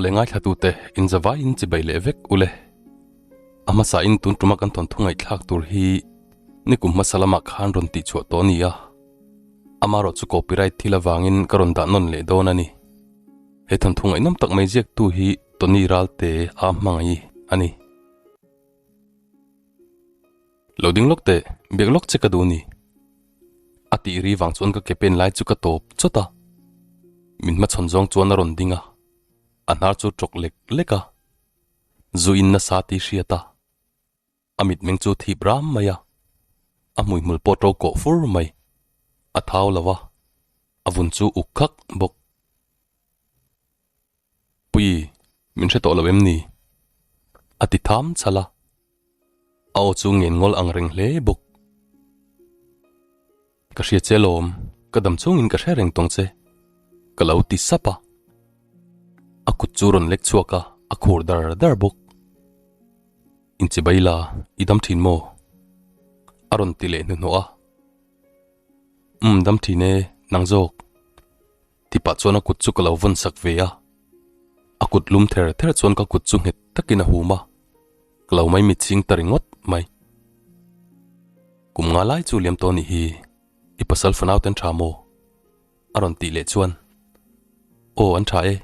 leh ngaithlatute inzavaiin chibai leh vek ule. A hmasain tun tuma kan thawnthu ngaihthlak tur hi nikum hmasa lamah khan rawn tihchhuah tawh a ni a, amaherawh chu copyright thil avangin ka rawn dah nawn leh dawn a ni. He thawnthu ngaihnawm tak mai ziaktu hi Tony Ralte a hmangaih a ni. Lo ding lawk teh, biak lawk che ka duh ni. A tih ri vang chuan ka ke pen lai chu ka tawp chawt a. Min hmachhawn zawng chuan a rawn ding a, a hnar chu tawk lek lek a. Zu in nasa tih hriat a, a mitmeng chu thip ram mai a, a hmuihmul pawh to kawh fur mai. A thau lo a, a vun chu uk khak bawk. Pui, min hre tawh lo em ni? A ti tham chhal a, a aw chu ngen ngawl ang reng hle bawk. Ka hria che lawm, ka dam chungin ka hre reng tawng che, ka lo ti sap a. A kut chu rawn lek chhuak a, a khur dar dar bawk. Inchibai la, i dam thin maw? A rawn ti leh hnuhnawh a. Umm, dam thin e, nang zawk. Ti pah chuan a kut chu ka lo vawn sak ve a. A kut lum ther ther chuan ka kut chu nghet takin a hum a, ka lo mai mitching ta ringawt mai. Kum nga lai chu liam tawh anih hi, i pasal fanau ten tha maw? A rawn tih leh chuan, Aw an tha e,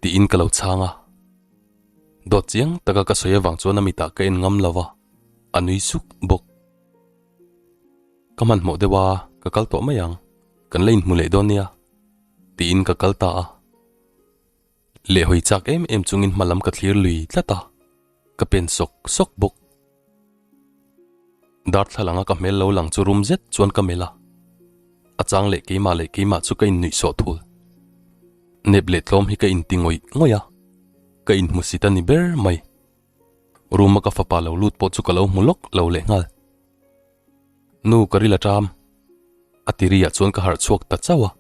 tiin ka lo chhang a. Dawt chiang taka ka sawi avang chuan a mitah ka en ngam lo va, a nui suk bawk. Ka hmanhmawh deuh a, ka kal tawh mai ang, kan la inhmu leh dawn nia, tiin ka kal ta a. Lehhawi chak em em chungin hma lam ka thlir lui tlat a, ka pen sawk sawk bawk. Darthlalanga ka hmel lo lang chu rum zet chuan ka melh a, a chang leh keimah leh keimah chu ka innuih sawh thul. Nep leh tlawm hi ka inti ngawih ngawih a, ka inhmusit a ni ber mai. Room a ka fapa lo lut pawh chu ka lo hmu lawk lo leh nghal. Nu ka ril a ṭam. A tiri ah chuan ka harh chhuak ta chauh a.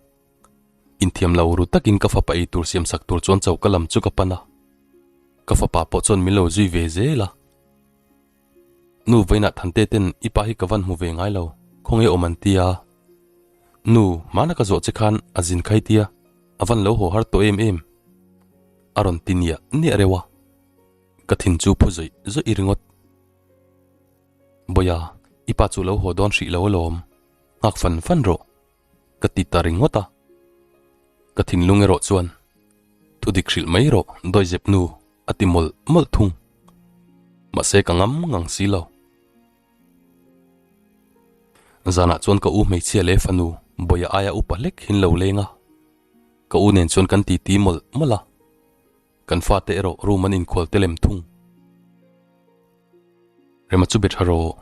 Inthiam lo ru takin ka fapa ei tur siam sak tur chuan choka lam chu ka pan a. Ka fapa pawh chuan min lo zui ve zel a. Nu vawiinah Thante ten i pa hi ka van hmu ve ngai lo, khawnge awm an ti a. Nu, hmana ka zawh che khan a zin khai tia, a van lo haw har tawh em em. A rawn ti niah niah reuh a. Ka thin chu phu zawih zawih ringawt. Bawia, i pa chu lo haw dawn hrih lo alawm, nghak fan fan rawh, ka ti ta ringawt a. Ka thinlung erawh chuan, Thu dik hrilh mai rawh, Dawizep nu, a ti mawlh mawlh thung. Mahse ka ngam ngang si lo. Zanah chuan ka u hmeichhia leh fanu Bawia aia upa hlek hin lo leng a, ka u nen chuan kan titi mawlh mawlh a. Kan fate erawh room an inkhual te lem thung. Rema chu be tha rawh.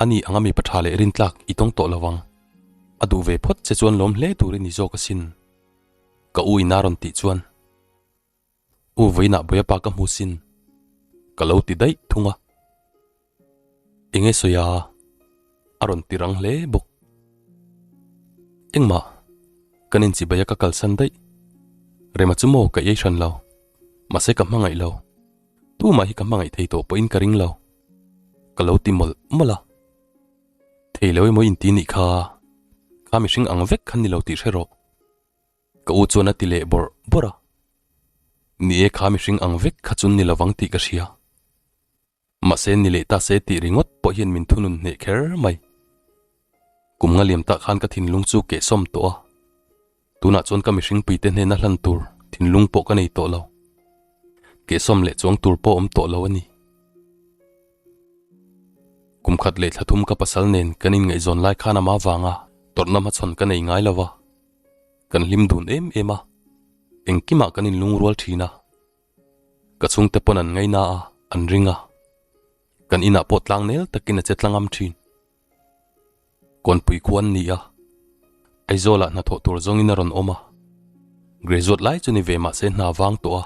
Ani anga mipa tha leh rintlak i tawng tawh lovang. A duh ve phawt che chuan lawm hle turin i zawk asin. Ka u ina rawn tih chuan, U vawiinah Bawiapa ka hmu sin. Ka lo ti daih thung a. Enge sawi a? A rawn ti rang hle bawk. Engmah, kan inchibai a ka kalsan daih. Rema chu maw ka iai hran lo, mahse ka hmangaih lo. Tumah hi ka hmangaih thei tawh pawhin ka ring lo. Ka lo ti mawlh mawlh a. Thei lo emaw inti nih kha, kha mihring ang vek khan ni lo tih hre rawh. Ka u chuan a ti leh bawrh bawrh a. Ni e kha mihring ang vek kha chun ni lovang tih ka hria. Mahse ni leh ta se tih ringawt pawh hian min thunun hneh kher mai. Kum nga liam tah khan ka thinlung chu kehsawm tawh a, tunah chuan ka mihring puite hnena hlan tur thinlung pawh ka nei tawh lo. Kehsawm leh chuang tur pawh awm tawh lo a ni. Kum khat leh thla thum ka pasal nen kan inngaihzawn lai khan ama vanga tawrhna hmachhawn ka nei ngai lo va, kan hlim dun em em a, engkimah kan inlungrual thin a. Ka chhungte pawn an ngaina a, an ring a. Kan inah pawh tlang nel takin a che tlangam thin. Kawnpui khua an ni a, Aizawlah hnathawh tur zawngin a rawn awm a. Graduate lai chu ni ve mahse hna vang tawh a,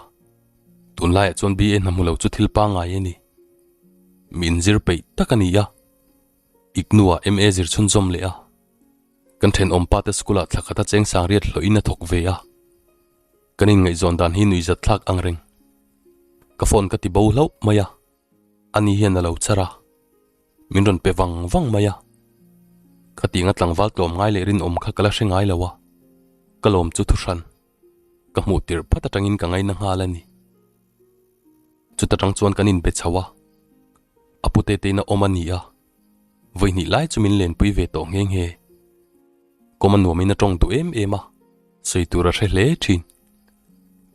tunlaiah chuan BA hna hmu lo chu thil pangngai a ni. Mi inzir peih tak a ni a, Ignu-ah MA zir chhunzawm leh a. Kan thenawm pate school-ah thla khata cheng sangriat hlawhin a thawk ve a. Kan inngaihzawn dan hi nuihzat thlak ang reng. Ka phone ka ti bo hlauh mai a, ani hian a lo char a, min rawn pe vang vang mai a. Khatianga tlangval tlawm ngai leh rinawm kha ka la hre ngai lo a, ka lawm chu thuhran ka hmuh tirh phat atangin ka ngaina nghal a ni. Chuta tang chuan kan inbe chho a, a pute te in a awm a ni a, vawi hnih lai chu min lenpui ve tawh nghe nghe. Kawm a nuamin a tawng duh em em a, sawi tur a hre hle thin.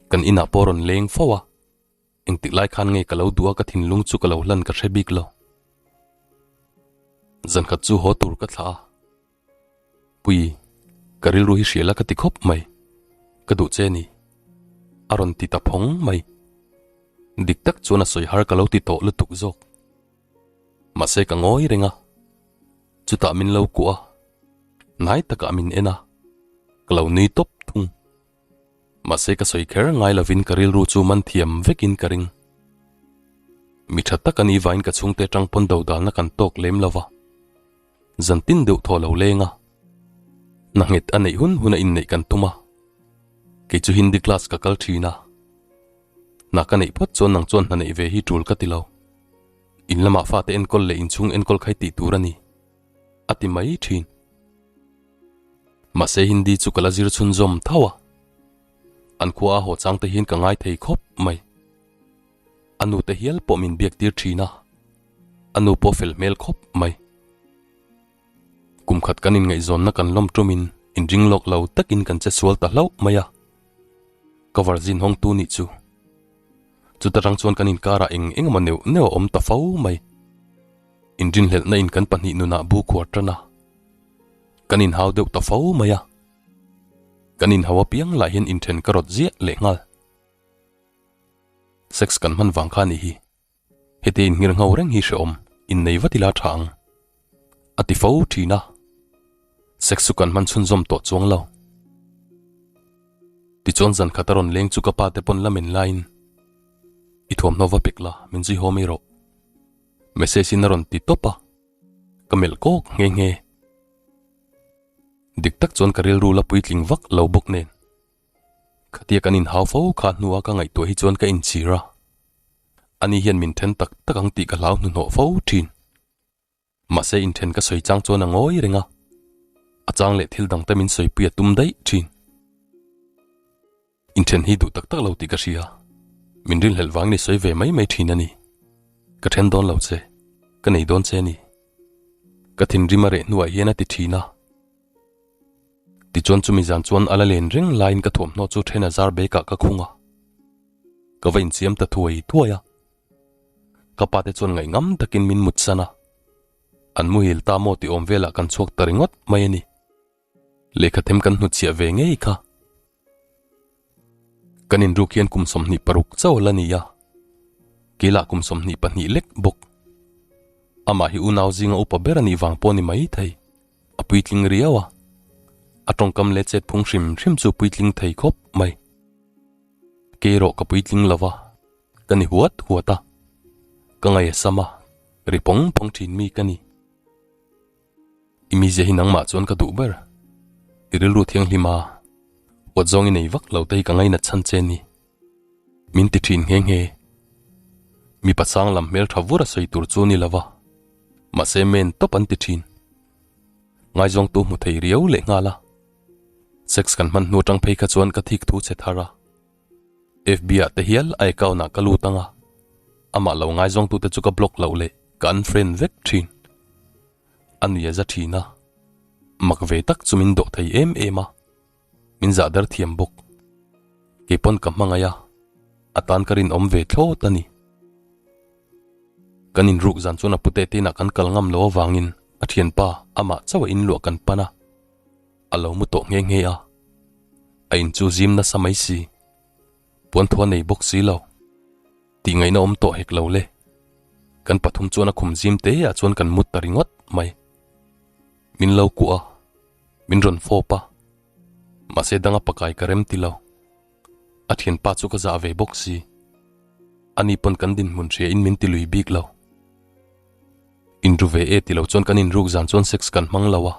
Kan inah pawh a rawn leng fo a, engtik lai khan nge ka lo duh a ka thinlung chu ka lo hlan ka hre bik lo. Zankhat chu haw tur ka thlah a. Pui, ka rilru hi hrial a ka ti khawp mai. Ka duh che ni. A rawn ti ta phawng mai. Dik tak chuan a sawi har ka lo ti tawh lutuk zawk. Mahse ka ngawi reng a. Chutah min lo kuah a. Hnai takah min en a. Ka lo nui tawp thung. Mahse ka sawi kher ngai lovin ka rilru chu man thiam vekin ka ring. Mi tha tak a ni vain ka chhungte atang pawn dodalna kan tawk lem lo va. Zan tin deuh thaw lo leng a. Hna nghet a neih hun hun a inneih kan tum a. Kei chu Hindi class ka kal thin a. Hna ka neih phawt chuan nang chuan hna neih ve hi tul ka ti lo. In lamah fate enkawl leh inchhung enkawl khai tih tur a ni. A ti mai thin. Mahse Hindi chu ka la zir chhunzawm tho a. An khua a haw chang te hian ka ngai thei khawp mai. A nu te hial pawh min biak tir thin a, a nu pawh fel hmel khawp mai. Kum khat kan inngaihzawnna kan lawm tumin inring lawk lo takin kan che sual ta hlauh mai a, ka varzin hawngtu nih chu. Chuta tang chuan kan inkarah eng eng emaw neuh neuh a awm ta fo mai. Inrinhlelhna in kan pahnih nunah bu khuar tan a, kan inhau deuh ta fo mai a. Kan inhau apiang lah hian inthen ka rawt ziah lehnghal. Sex kan hman vang kha nih hi. Heti inngir ngho reng hi hrehawm innei vat ila tha ang. A ti fo thin a. Sex chu kan hman chhunzawm tawh chuang lo. Tichuan zan khat a rawn leng chu ka pa te pawn la men laiin i thuamhnaw va pek la min zui haw mai rawh. Message in a rawn ti tawp a. Ka melh kawk nghe nghe. Dik tak chuan ka rilru la puitling vak lo bawk nen. Khatia kan inhau fo kha hnua ka ngaihtuah hi chuan ka inchhir a, ani hian min then tak tak ang tih ka hlau hnuhnawh fo thin. Mahse inthen ka sawi chang chuan a ngawi reng a, a chang leh thil dangte min sawipui a tum daih thin. Inthen hi duh tak tak lo tih ka hria, min rinhlelh vangin i sawi ve mai mai thin a ni. Ka then dawn lo che, ka nei dawn che a ni. Ka thinrim a reh hnuah hian a ti thin a. Tichuan chumi zan chuan a la len reng laiin ka thuamhnaw chu then a zar bekah ka khung a. Ka va inchiam ta thuai thuai a. Ka pa te chuan ngaihngam takin min mutsan a. An muhil ta maw tih awm velah kan chhuak ta ringawt mai a ni. Lehkha them kan hnutchhiah ve ngei kha. Kan inruk hian kum 26 chauh la ni a, keilah kum 22 lek bawk. Amah hi unau zinga upa ber a nih vang pawh ni mai thei. A puitling riau a, a tawngkam leh chet phung hrim hrim chu puitling thei khawp mai. Kei erawh ka puitling lo va, ka ni huat huat a, ka ngaih a sam a, ri pawng pawng thin mi ka ni. I mizia hi nangmah chuan ka duh ber. I rilru thianghlim a, huat zawng i nei vak lo te hi ka ngainat chhan che ni. Min ti thin nghe nghe. Mipa sang lam hmel tha vur a sawi tur chu ni lo va, mahse men tawp an ti thin. Ngaizawngtu hmu thei riau leh nghal a. Sex kan hman hnu atang phei kha chuan ka thik thu che thar a. FB ah te hial a account ah ka lut ang a, amah lo ngaizawngtute chu ka block loh leh ka unfriend vek thin. A nui a za thin a, mak ve tak chu min dawh thei em em a, min zah der thiam bawk. Keipawn ka hmangaih a, a tan ka rinawm ve thlawt a ni. Kan inruk zan chuan a pute te inah kan kal ngam lo avangin a thianpa amah chauh a inluah kan pan a, a lo mu tawh nghe nghe a, a in chu zim nasa mai si, puan thua nei bawk si lo, tih ngaihna awm tawh hek lo le. Kan pathum chuan a khum zim te ah chuan kan mut ta ringawt mai. Min lo kuah a, min rawn fawp a, mahse danga pakai ka rem ti lo. A thianpa chu ka zah ve bawk si. Ani pawn kan dinhmun hria in min ti lui bik lo. Inru ve e ti lo chuan kan inruk zan chuan sex kan hmang lo a.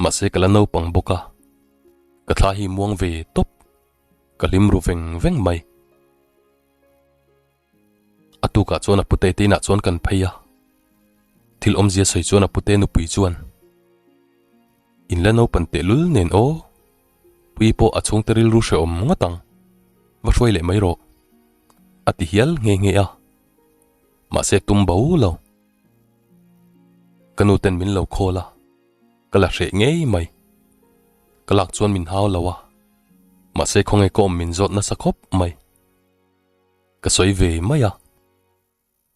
Mahse ka la naupang bawk a. Ka thla hi muang ve tawp. Ka hlim ru veng veng mai. A tukah chuan a pute te inah chuan kan phei a. Thil awmzia sawi chuan a pute nupui chuan, In la naupan tehlul nen aw. Pui pawh a chhungte rilru hrehawm ngawt ang. Va hruai leh mai rawh. A ti hial nghe nghe a, mahse tum bo lo. Ka nu ten min lo call a, ka la hreh ngei mai. Ka lak chuan min hau lo a, mahse khawnge ka awm min zawt nasa khawp mai. Ka sawi ve mai a.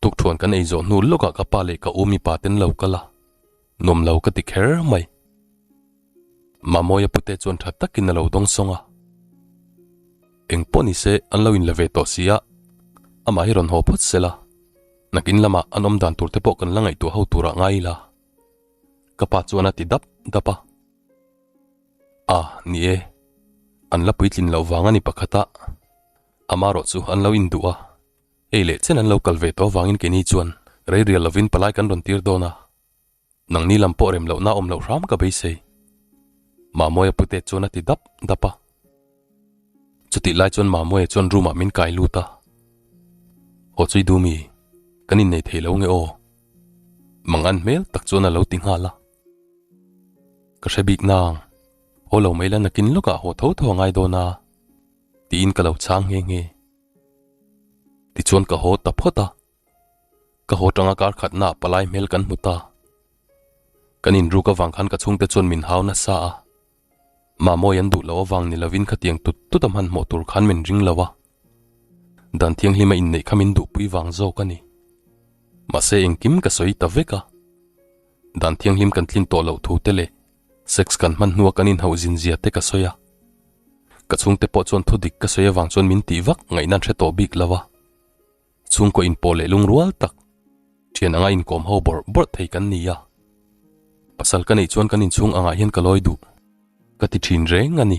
Tukthuan kan ei zawh hnu lawkah ka pa leh ka u mipa ten lo kal a, nuam lo ka ti kher mai. Mamawia pute chuan tha takin a lo dawng sawng a. Eng pawh ni se an lo inla ve tawh si a, amah hi rawn haw phawt se la, nakin lamah an awm dan tur te pawh kan la ngaihtuah ho turah ngai ila. Ka pa chuan a ti dap dap a. A, ni e, an la puitlin loh vang a ni pakhat a, amarawh chu an lo induh a. Hei leh chen an lo kal ve tawh avangin keini chuan rei rial lovin palai kan rawn tir dawn a, nangni lam pawh rem lohna awm loh hram ka beisei. Mamawia pute chuan a ti dap dap a. Chutih lai chuan Mamawia chuan room ah min kai lut a, Haw chui du mi, kan innei thei lo nge aw? Mangan hmel tak chuan a lo ti nghal a. Ka hre bik nang, haw lo mai la nakin lawkah haw tho tho a ngai dawn a, tiin ka lo chhang nghe nghe. Tichuan ka haw ta phawt a, ka haw tanga kar khatna ah palai hmel kan hmu ta. Kan inruk avang khan ka chhungte chuan min hau nasa a, Mamawi an duh loh avang ni lovin khatiang tut tut a hmanhmawh tur khan min ring lo a, dan thianghlima inneih kha min duhpui vang zawk a ni. Mahse engkim ka sawi ta vek a, dan thianghlim kan tlin tawh loh thu te leh sex kan hman hnua kan inhauh zin zia te ka sawi a. Ka chhungte pawh chuan thudik ka sawi avang chuan min tih vak ngaihna an hre tawh bik lo a. Chhungkaw inpawh leh lungrual tak, thian anga inkawm ho bawrh bawrh thei kan ni a. Pasal ka neih chuan kan inchhung angah hian ka lawi duh ka ti thin reng a ni.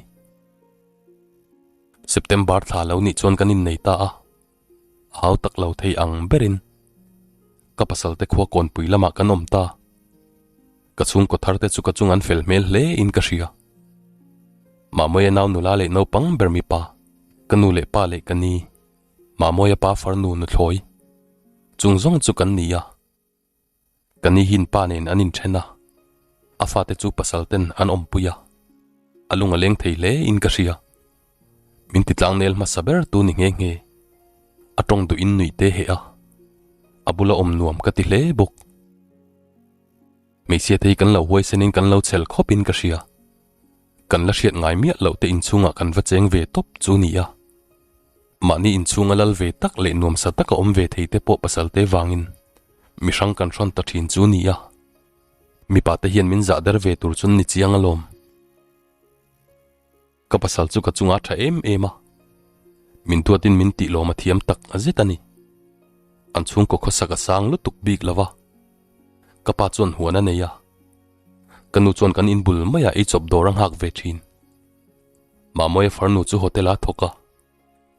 September thla lo nih chuan kan innei ta a, a hau tak lo thei ang berin ka pasal te khua kawnpui lamah kan awm ta. Ka chhungkaw thar te chu ka chung an fel hmel hle in ka hria. Mamawia nau nula leh naupang ber mipa, ka nu leh pa leh ka ni, Mamawia pa farnu nuthlawi chung zawng chu kan ni a. Ka ni hin pa nen an inthen a, a fate chu pasal ten an awmpui a, a lung a leng thei hle in ka hria. Min ti tlang nel hmasa ber tu ni nghe nghe. A tawng duh in nuih te heh a, a bula awm nuam ka ti hle bawk. Hmeichhia te hi kan lo huaisenin kan lo chhel khawpin ka hria. Kan la hriat ngai miah loh te inchhungah kan va cheng ve tawp chu ni a. Mahni inchhunga lal ve tak leh nuamsa taka awm ve thei te pawh pasal te vangin mi hrang kan hrawn ta thin chu ni a. Mipa te hian min zah der ve tur chuan ni chiang alawm. Ka pasal chu ka chunga tha em em a, min duatin min tih lawm a thiam tak zet a ni. An chhungkaw khawsak a sang lutuk bik lo va, ka pa chuan huan a nei a, ka nu chuan kan inbul maiah ei chawp dawr a nghak ve thin. Mamawia farnu chu hotel a thawk a,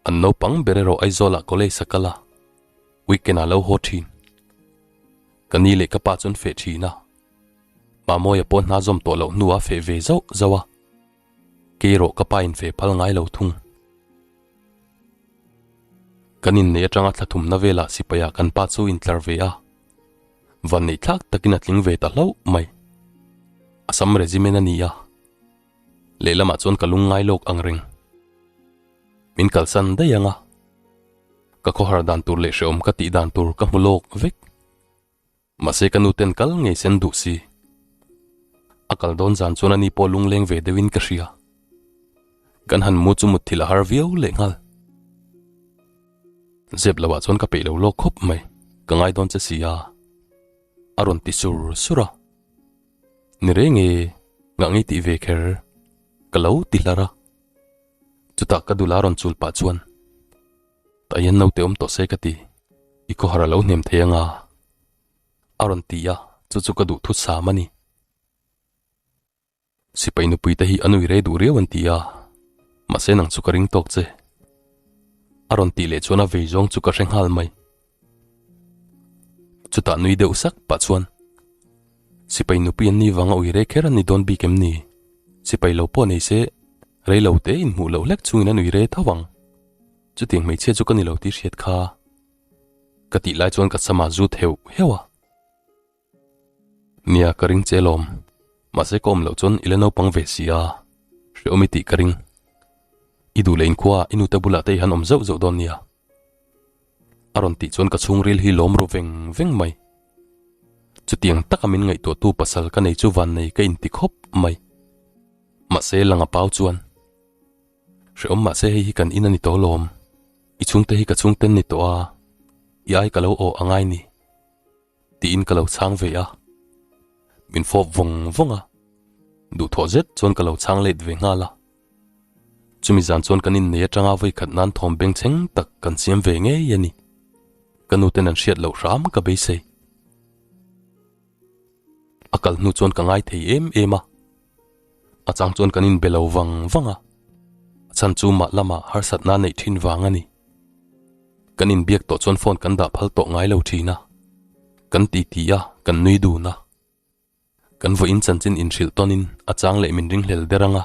an naupang ber erawh Aizawlah college a kal a, weekend ah lo haw thin. Ka ni leh ka pa chuan feh thin a, Mamawia pawh hna zawm tawh loh hnuah feh ve zauh zauh a. Kei erawh ka pa in ve phal ngai lo thung. Kan inneih atanga thla thumna velah sipai ah kan pa chu intlar ve a, vanneih thlak takin a tling ve ta hlauh mai. Assam Regiment a ni a, lehlamah chuan ka lung ngai lawk ang reng. Min kalsan daih ang a, ka khawhar dan tur leh hrehawm ka tih dan tur ka hmu lawk vek. Mahse ka nu ten kal ngei sen duh si. A kal dawn zan chuan ani pawh lungleng ve deuhin ka hria. Kan han mu chu mutthilh a har viau leh nghal. Zep loah chuan ka peih lo lawk khawp mai, ka ngai dawn che si a. A rawn ti sur sur a. Ni reng e, ngah ngei tih ve kher ka lo ti hlar a. Chutah ka dul a rawn chul pah chuan. Tah hian naute awm tawh se ka ti, i khawhar a lo hnem thei anga a rawn ti a, chu chu ka duh thut sam a ni. Sipai nupui te hi a nui rei duh riau an ti a, mahse nang chu ka ring tawk che. A rawn tih leh chuan a vei zawng chu ka hre nghal mai. Chutah nui deuh sak pah chuan, Sipai nupui an ni vanga ui rei kher an ni dawn bik em ni? Sipai lo pawh nei se, rei lo te inhmuh loh hlek chungin an ui rei tho ang. Chutiang hmeichhia chu ka ni lo tih hriat kha. Ka tih lai chuan ka samah zut heuh heuh a. Nia ka ring che lawm, mahse ka awm loh chuan i la naupang ve si a, hrehawm i tih ka ring. I duh leh inkhua i nute bulah te i han awm zauh zauh dawn nia. A rawn tih chuan ka chhungril hi lawm ru veng veng mai. Chutiang taka min ngaihtuahtu pasal ka nei chu vannei ka inti khawp mai. Mahse langa pau chuan, Hrehawm mahse hei hi kan in a ni tawh lawm. I chhungte hi ka chhungten ni tawh a, i ai ka lo awh a ngai ni. Tiin ka lo chhang ve a. Min fawp vawng vawng a, duhthawh zet chuan ka lo chhang let ve nghal a. Chumi zan chuan kan innei atanga vawikhat nan thawm bengchheng tak kan siam ve ngei a ni. Ka nuten an hriat loh hram ka beisei. A kal hnu chuan ka ngai thei em em a. A chang chuan kan inbe lo vang vang a. A chhan chu mah lamah harsatna neih thin vang a ni. Kan inbiak tawh chuan phone kan dah phal tawh ngai lo thin a. Kan titi a, kan nui dun a. Kan vawiin chanchin inhrilh tawnin a chang leh min ringhlel der ang a,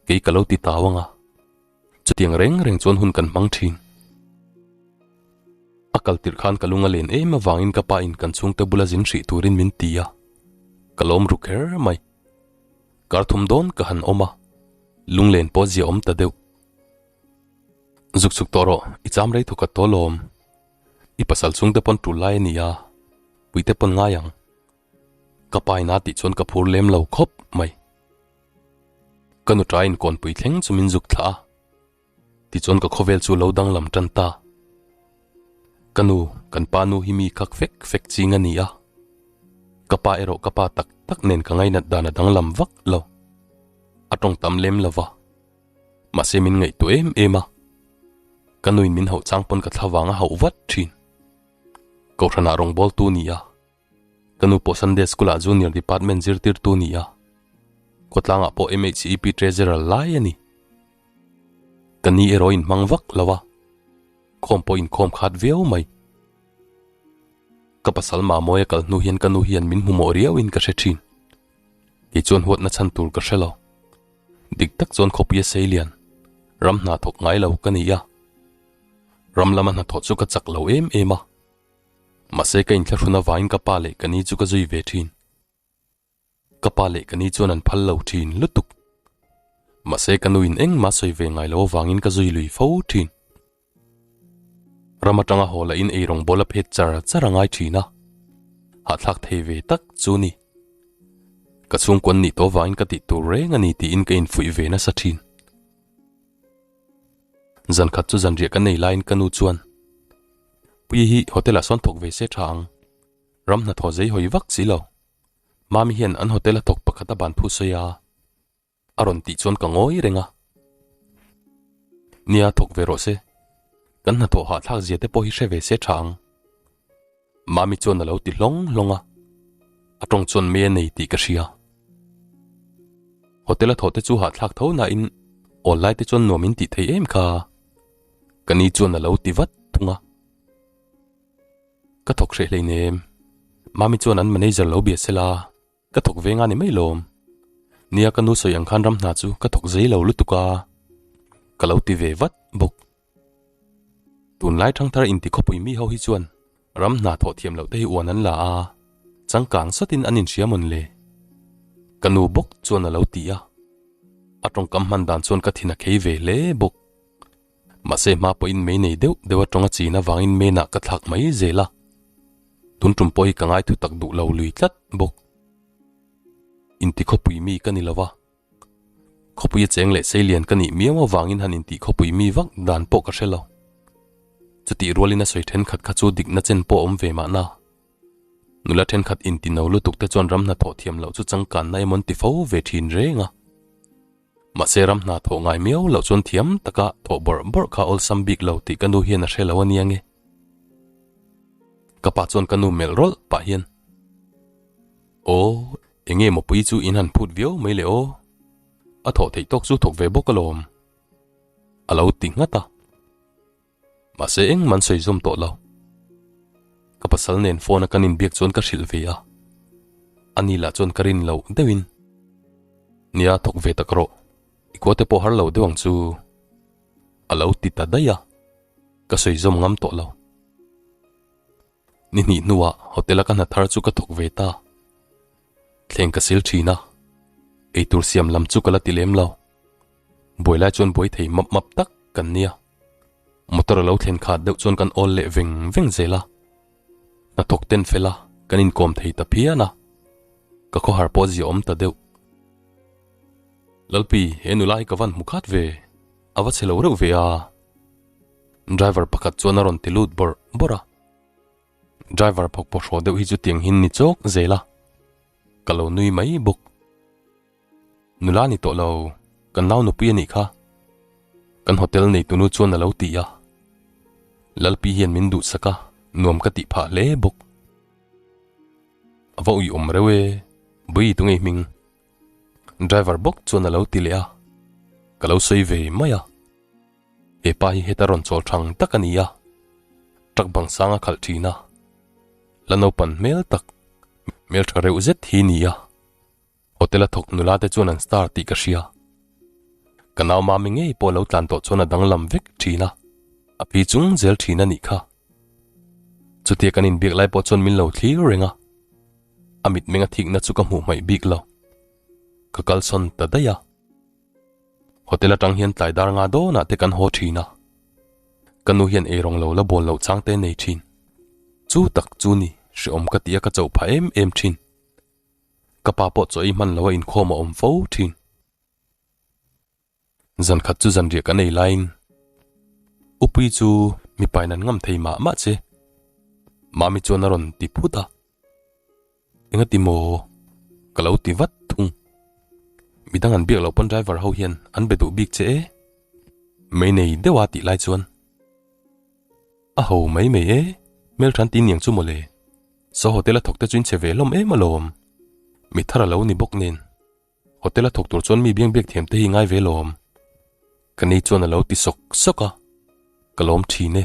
kei ka lo ti tau ang a. Chutiang reng reng chuan hun kan hmang thin. A kal tirh khan ka lung a len em avangin ka pa in kan chhungte bula zin hrih turin min ti a, ka lawm ru kher mai. Kar thum dawn ka han awm a, lunglen pawh zia awm ta deuh. Zuk chuk tawh rawh, i cham rei thawkhat tawh lawm. I pasal chhungte pawn tul lai a ni a, puite pawn ngai ang. Ka pa in a tih chuan ka phur lem lo khawp mai. Ka nu ṭaiin kawnpui thleng chu min zuk thlah a, tichuan ka khawvel chu lo danglam tan ta. Ka nu, kan pa nu hi mi khak fek fek ching a ni a, ka pa erawh ka pa tak tak nen ka ngainat dan a danglam vak lo. A tawng tam lem lo va, mahse min ngaihtuah em em a, ka nuin min hauh chang pawn ka thla vang a hauh vat thin. Kohhranah rawngbawltu ni a. Ka nu pawh Sunday School ah Junior Department zirtirtu ni a, khawtlangah pawh MHEP Treasurer lai a ni. Ka ni erawh inhmang vak lo a, khawm pawh inkhawm khat viau mai. Ka pasal Mamawia kal hnu hian ka nu hian min hmu mawh riauin ka hre thin. Kei chuan huatna chhan tur ka hre lo. Dik tak chuan khawpuia seilian, ram hna thawk ngai lo ka ni a. Ram lama hnathawh chu ka chak lo em em a. Mahse ka inthlahrun avangin ka pa leh ka ni chu ka zui ve thin. Ka pa leh ka ni chuan an phal lo thin lutuk. Mahse ka nuin engmah sawi ve ngai lo avangin ka zui lui fo thin. Ram atanga haw lahin eirawng bawl a phet char char a ngai thin a, hahthlak thei ve tak chu ni. Ka chhungkuan nih tawh avangin ka tih tur reng a ni tiin ka infuih ve nasa thin. Zan khat chu zanriah ka nei laiin ka nu chuan, Puii hi hotel ah sawn thawk ve se tha ang. Ram hnathawh zei hawi vak si lo. Mami hian an hotel a thawk pakhat a ban phu sawi a, a rawn tih chuan ka ngawi reng a. Nia thawk ve rawh se. Kan hnathawh hahthlak zia te pawh hi hre ve se tha ang. Mami chuan a lo ti hlawng hlawng a, a tawng chuan mei a nei tih ka hria. Hotel a thawh te chu hahthlak tho nain awl lai te chuan nuam in tih thei em kha. Ka ni chuan a lo ti vat thung a. Ka thawk hreh hleinem. Mami chuan an manager lo bia sela, ka thawk ve nga ni mai lawm. Nia ka nu sawi ang khan ram hna chu ka thawk zei lo lutuk a, ka lo ti ve vat bawk. Tunlai thangthar inti khawpui mi ho hi chuan ram hna thawh thiam loh te hi uan an la a, changkang sawtin an inhria mawn le? Ka nu bawk chuan a lo ti a, a tawngkam hman dan chuan ka thin a khei ve hle bawk. Mahse hma pawhin mei nei deuh deuh a tawng a chin avangin menah ka thlak mai zel a, tun tum pawh hi ka ngai thutak duh lo lui tlat bawk. Inti khawpui mi ka ni lo va. Khawpui a cheng leh seilian ka nih miau avangin han intih khawpui mi vak dan pawh ka hre lo. Chutih rualin a sawi thenkhat kha chu dikna chen pawh a awm ve mahna. Nula thenkhat inti no lutuk te chuan ram hnathawh thiam loh chu changkanna emaw an ti fo ve thin reng a. Mahse ram hna thawh ngai miau loh chuan thiam taka thawh bawrh bawrh kha awlsam bik lo tih ka nu hian a hre lo a nia nge. Ka pa chuan ka nu melh rawlh pah hian, Aw, eng nge mawpui chu in han phut viau mai le aw? A thawh theih tawk chu thawk ve bawk alawm. A lo ti nghat a. Mahse engmah an sawi zawm tawh lo. Ka pasal nen phone a kan inbiak chuan ka hrilh ve a. Ani lah chuan ka rin loh deuhin, Nia thawk ve tak rawh, i khua te pawh har lo deuh ang chu. A lo ti ta daih a. Ka sawi zawm ngam tawh lo. Ni hnih hnuah hotel a ka hna thar chu ka thawk ve ta. Thleng ka sil thin a, eitur siam lam chu ka la ti lem lo. Buai lai chuan buai thei map map tak kan nia. Motor a lo thlen khat deuh chuan kan awl leh veng veng zel a, hnathawk ten fel a kan inkawm thei ta phian a, ka khawhar pawh zia awm ta deuh. Lalpi, he nula hi ka van hmu khat ve, a va chhe lo reuh ve a. Driver pakhat chuan a rawn ti lut bawrh bawrh a. Driver phawk pawh hraw deuh hi chu tiang hin ni chawk zel a, ka lo nui mai bawk. Nula ni tawh lo, kan nau nupui a nih kha. Kan hotel neitunu chuan a lo ti a. Lalpi hian min duhsak a, nuam ka tih phah hle bawk. A va uiawm reuh e, Bui tunge i hming? Driver bawk chuan a lo ti leh a, ka lo sawi ve mai a. He pa hi heta rawn chawl thang tak a ni a, truck bang sang a khalh thin a, la naupan hmel tak, hmeltha reuh zet hi ni a. Hotel a thawk nula te chuan an star tih ka hria. Ka nau mami ngei pawh lo tlan tawh chuan a danglam vek thin a, a phi chung zel thin a nih kha. Chutia kan inbiak lai pawh chuan min lo thlir reng a, a mitmeng a thikna chu ka hmuh hmaih bik lo. Ka kalsawn ta daih a. Hotel atang hian tlai dar nga dawnah te kan haw thin a, ka nu hian eirawng lo la bawl loh chang te nei thin. Chu tak chu ni hreawm ka ti a ka chauh phah em em thin. Ka pa pawh chaw ei hman lo a inkhawm a awm fo thin. Zan khat chu zanriah kan ei laiin Upui chu mipain an ngam thei mah mah che. Mami chuan a rawn ti phut a. Engati maw? Ka lo ti vat thung. Midang an biak loh pawn driver ho hian an be duh bik che e. Mei nei deuh a tih lai chuan a ho mai mai e, hmelthan ti niang chu mawle. Saw hotel a thawk te chu in che ve hlawm em alawm. Mi thar a lo ni bawk nen. Hotel a thawk tur chuan mi biang biak thiam te hi ngai ve lawm. Ka ni chuan a lo ti sawk sawk a, ka lawm thin e.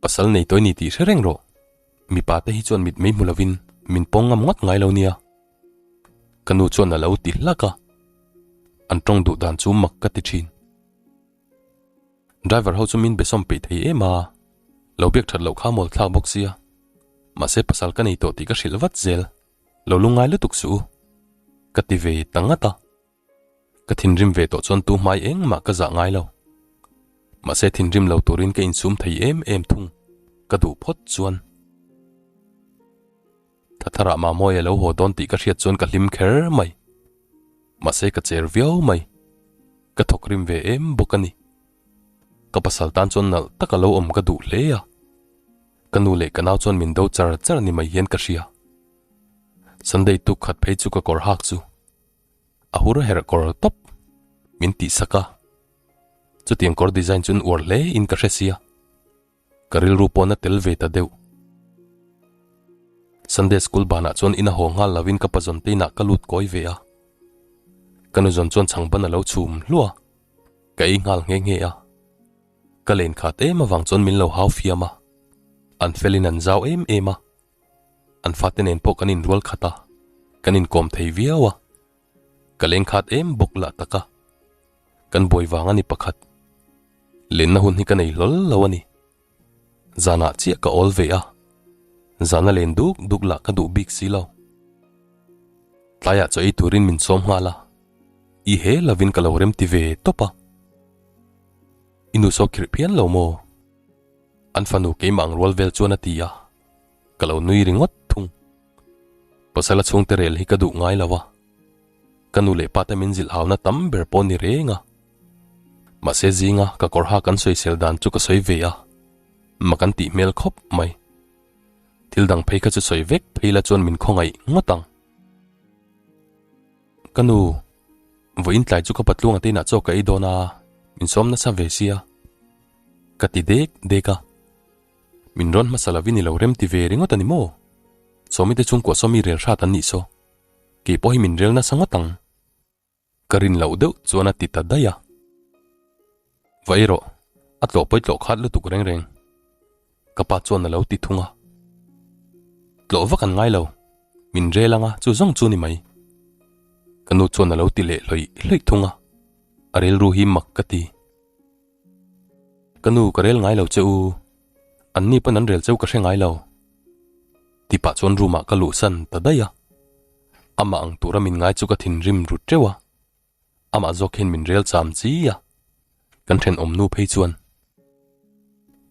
Pasal nei tawi ni tih hre reng rawh. Mipa te hi chuan mit mei hmu lovin min pawng ngam ngawt ngai lo nia. Ka nu chuan a lo ti hlak a, an tawng duh dan chu mak ka ti thin. Driver ho chu min be sawm peih thei em a, lo biak that loh kha mawl thlak bawk sia. Mahse pasal ka nei tawh tih ka hrilh vat zel. Lo lungngai lutuk suh u. Ka ti ve ta ngat a. Ka thinrim ve tawh chuan tu hmai engmah ka zah ngai lo. Mahse thinrim lo turin ka insum thei em em thung. Ka duh phawt chuan. Thatharah Mamawia lo haw dawn tih ka hriat chuan ka hlim kher mai. Mahse ka cher viau mai. Ka thawk rim ve em bawk a ni. Ka pasal tan chuan nalh taka lo awm ka duh hle a. Ka nu leh ka nau chuan min do char char ni mai hian ka hria. Sunday tuk khat phei chu ka kawr hak chu a hur herh kawr tawp min tih sak a. Chutiang kawr design chuan uar hle in ka hre sia. Ka rilru pawn a tel ve ta deuh. Sunday school banah chuan ina haw nghal lovin ka pazawn te inah ka lut kawi ve a. Ka nuzawn chuan chhangban a lo chhum hluah a, ka ei nghal nghe nghe a. Ka len khat em avang chuan min lo hau fiam a, an felin an zau em em a. An fate nen pawh kan inrual khat a, kan inkawm thei viau a. Ka leng khat em bawk lah tak a, kan buai vang a ni pakhat. Lenna hun hi ka nei hlawl lo a ni. Zanah chiah ka awl ve a, zana len duk duk lah ka duh bik si lo. Tlaiah chaw ei turin min sawm nghal a, i he lovin ka lo rem ti ve tawp a. I nu saw khirh phian lo maw? An fanu keimah ang rual vel chuan a ti a, ka lo nui ringawt thung. Pasala chhungte rel hi ka duh ngai lo a, ka nu leh pa te min zilh hauna tam ber pawh ni reng a. Mahse zinga ka kawr ha kan sawisel dan chu ka sawi ve a, mak an tih hmel khawp mai. Thil dang phei kha chu sawi vek phei la chuan min khawngaih ngawt ang. Ka nu, vawiin tlai chu ka patluang ate inah chaw ka ei dawn a, min sawm nasa ve sia. Ka ti dek dek a. Min rawn hmasa lovin i lo rem ti ve ringawt a ni maw? Sawmite chhungkua saw mi rel hrat an nih saw. Kei pawh hi min rel nasa ngawt ang. Ka rin loh deuh chuan a ti ta daih a. Va ei rawh, a tlawh pawi tlawh khat lutuk reng reng. Ka pa chuan a lo ti thung a. Tlawh vak an ngai lo, min rel anga chu zawng chu ni mai. Ka nu chuan a lo ti leh hlawih hlawih thung a, a rilru hi mak ka ti. Ka nu ka rel ngai lo che u, an ni pawn an rel cheu ka hre ngai lo. Ti pah chuan room ah ka luhsan ta daih a. Amah ang tura min ngai chu ka thinrim ru teuh a, amah zawk hian min rel cham chi a, kan thenawm nu phei chuan.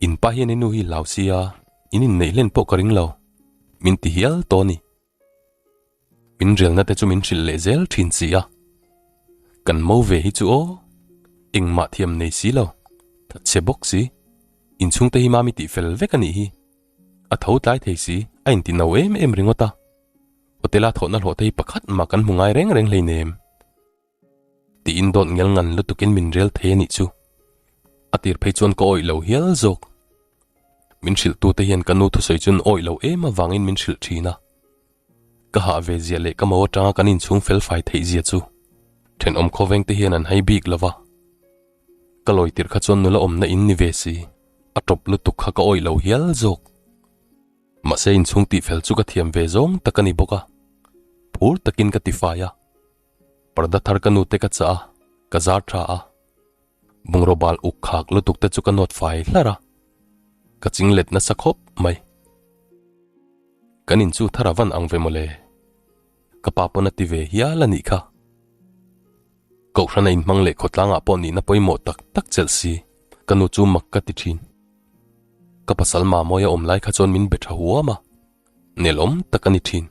In pa hian i nu hi hlau sia, in inneih hlen pawh ka ring lo, min ti hial tawh a ni. Min relna te chu min hrilh leh zel thin si a. Kan mo ve hi chu aw, engmah thiam nei si lo, thatchhe bawk si, inchhungte hi mami tih fel vek a nih hi. A tho tlai thei si, a inti no em em ringawt a. Hotel-a thawhna hlawh te hi pakhat mah kan hmu ngai reng reng hleinem. Tiin dawt ngel ngan lutukin min rel thei a nih chu. A tir phei chuan ka awih lo hial zawk. Min hrilhtute hian ka nu thusawi chuan awih lo em avangin min hrilh thin a. Ka hah ve zia leh ka mo atanga kan inchhung fel fai theih zia chu thenawm khawveng te hian an hai bik lo va. Ka lawi tirh kha chuan nula awmna in ni ve si, a tawp lutuk kha ka awih lo hial zawk. Mahse inchhung tihfel chu ka thiam ve zawng tak a ni bawk a, phur takin ka tifai a. Parda thar ka nute ka chah a, ka zar tha a. Bungraw bal uk khak lutuk te chu ka nawt fai hlar a, ka ching let nasa khawp mai. Kan in chu thar a van ang ve mawle. Ka pa pawn a ti ve hial a nih kha. Kohhran a inhmang leh khawtlangah pawh nihna pawimawh tak tak chelh si, ka nu chu mak ka ti thin. Ka pasal Mamawia awm lai kha chuan min be tha huam a, nelawm tak a ni thin.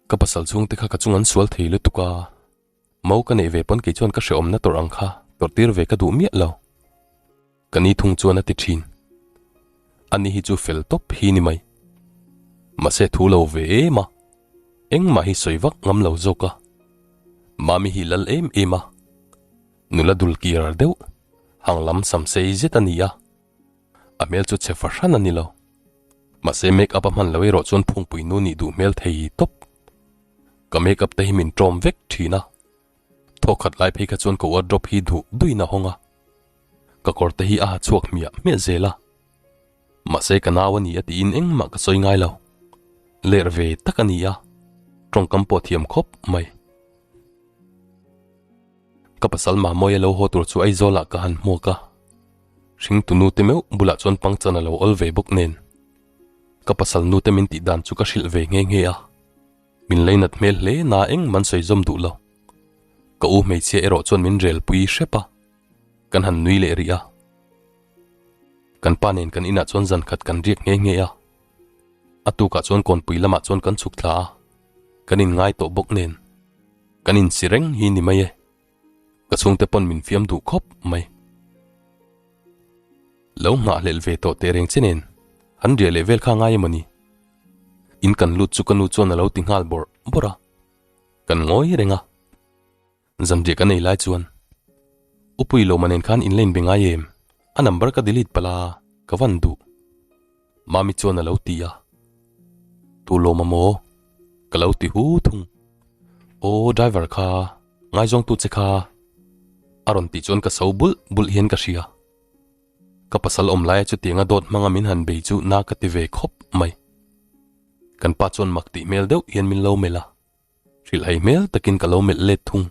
Ka pasal chhungte kha ka chung an sual thei lutuk a, mo ka neih ve pawn kei chuan ka hrehawmna tawrh ang kha tawrh tir ve ka duh miah lo. Ka ni thung chuan a ti thin. Ani hi chu fel tawp hi ni mai. Mahse thu lo ve em a, engmah hi sawi vak ngam lo zawk a. Mami hi lal em em a, nula dul kir deuh, hang lam sam sei zet a ni a. A hmel chu chhe fahran a ni lo. Mahse make up a hman lo erawh chuan phungpui nu nih duh hmel thei tawp. Ka make up te hi min ṭawm vek ṭhin a. Thawkhat lai phei kha chuan ka wardrobe hi duh duhin a hawng a. Ka kawr te hi a ha chhuak hmiah hmiah zel a. Mahse ka nau a ni a tiin engmah ka sawi ngai lo. Ler ve tak a ni a, ṭawngkam pawh thiam khawp mai. Ka pasal Mamawia lo haw tur chu Aizawlah ka han hmuak a, hringtu nute meuh bulah chuan pangchan a lo awl ve bawk nen. Ka pasal nute min tih dan chu ka hrilh ve nghe nghe a, min leinat hmel hle na eng man sawi zawm duh lo. Ka u hmeichhia erawh chuan min rel pui hrep a, kan han nui leh rih a. Kan pa nen kan inah chuan zan khat kan riak nghe nghe a, a tukah chuan kawnpui lamah chuan kan chhuk thla a, kan inngai tawh bawk nen. Kan insi reng hi ni mai e. Ka chhungte pawn min fiam duh khawp mai. Lo nghahhlelh ve tawh teh reng che nen, han riah leh vel kha ngai emaw ni? In kan lut chu ka nu chuan a lo ti nghal bawrh bawrh a. Kan ngawi reng a. Zanriah kan ei lai chuan, Upui Lawma nen khan in la inbe ngai em? A number ka delete palh a, ka van duh. Mami chuan a lo ti a. Tu lawm a maw? Ka lo ti hu thung. Aw driver kha, ngaizawngtu che kha. A rawn tih chuan ka so bulh bulh hian ka hria. Ka pasal awm laia chutianga dawt hmanga min han bei chu na ka ti ve khawp mai. Kan pa chuan mak tih hmel deuh hian min lo melh a, hrilhhai hmel takin ka lo melh let thung.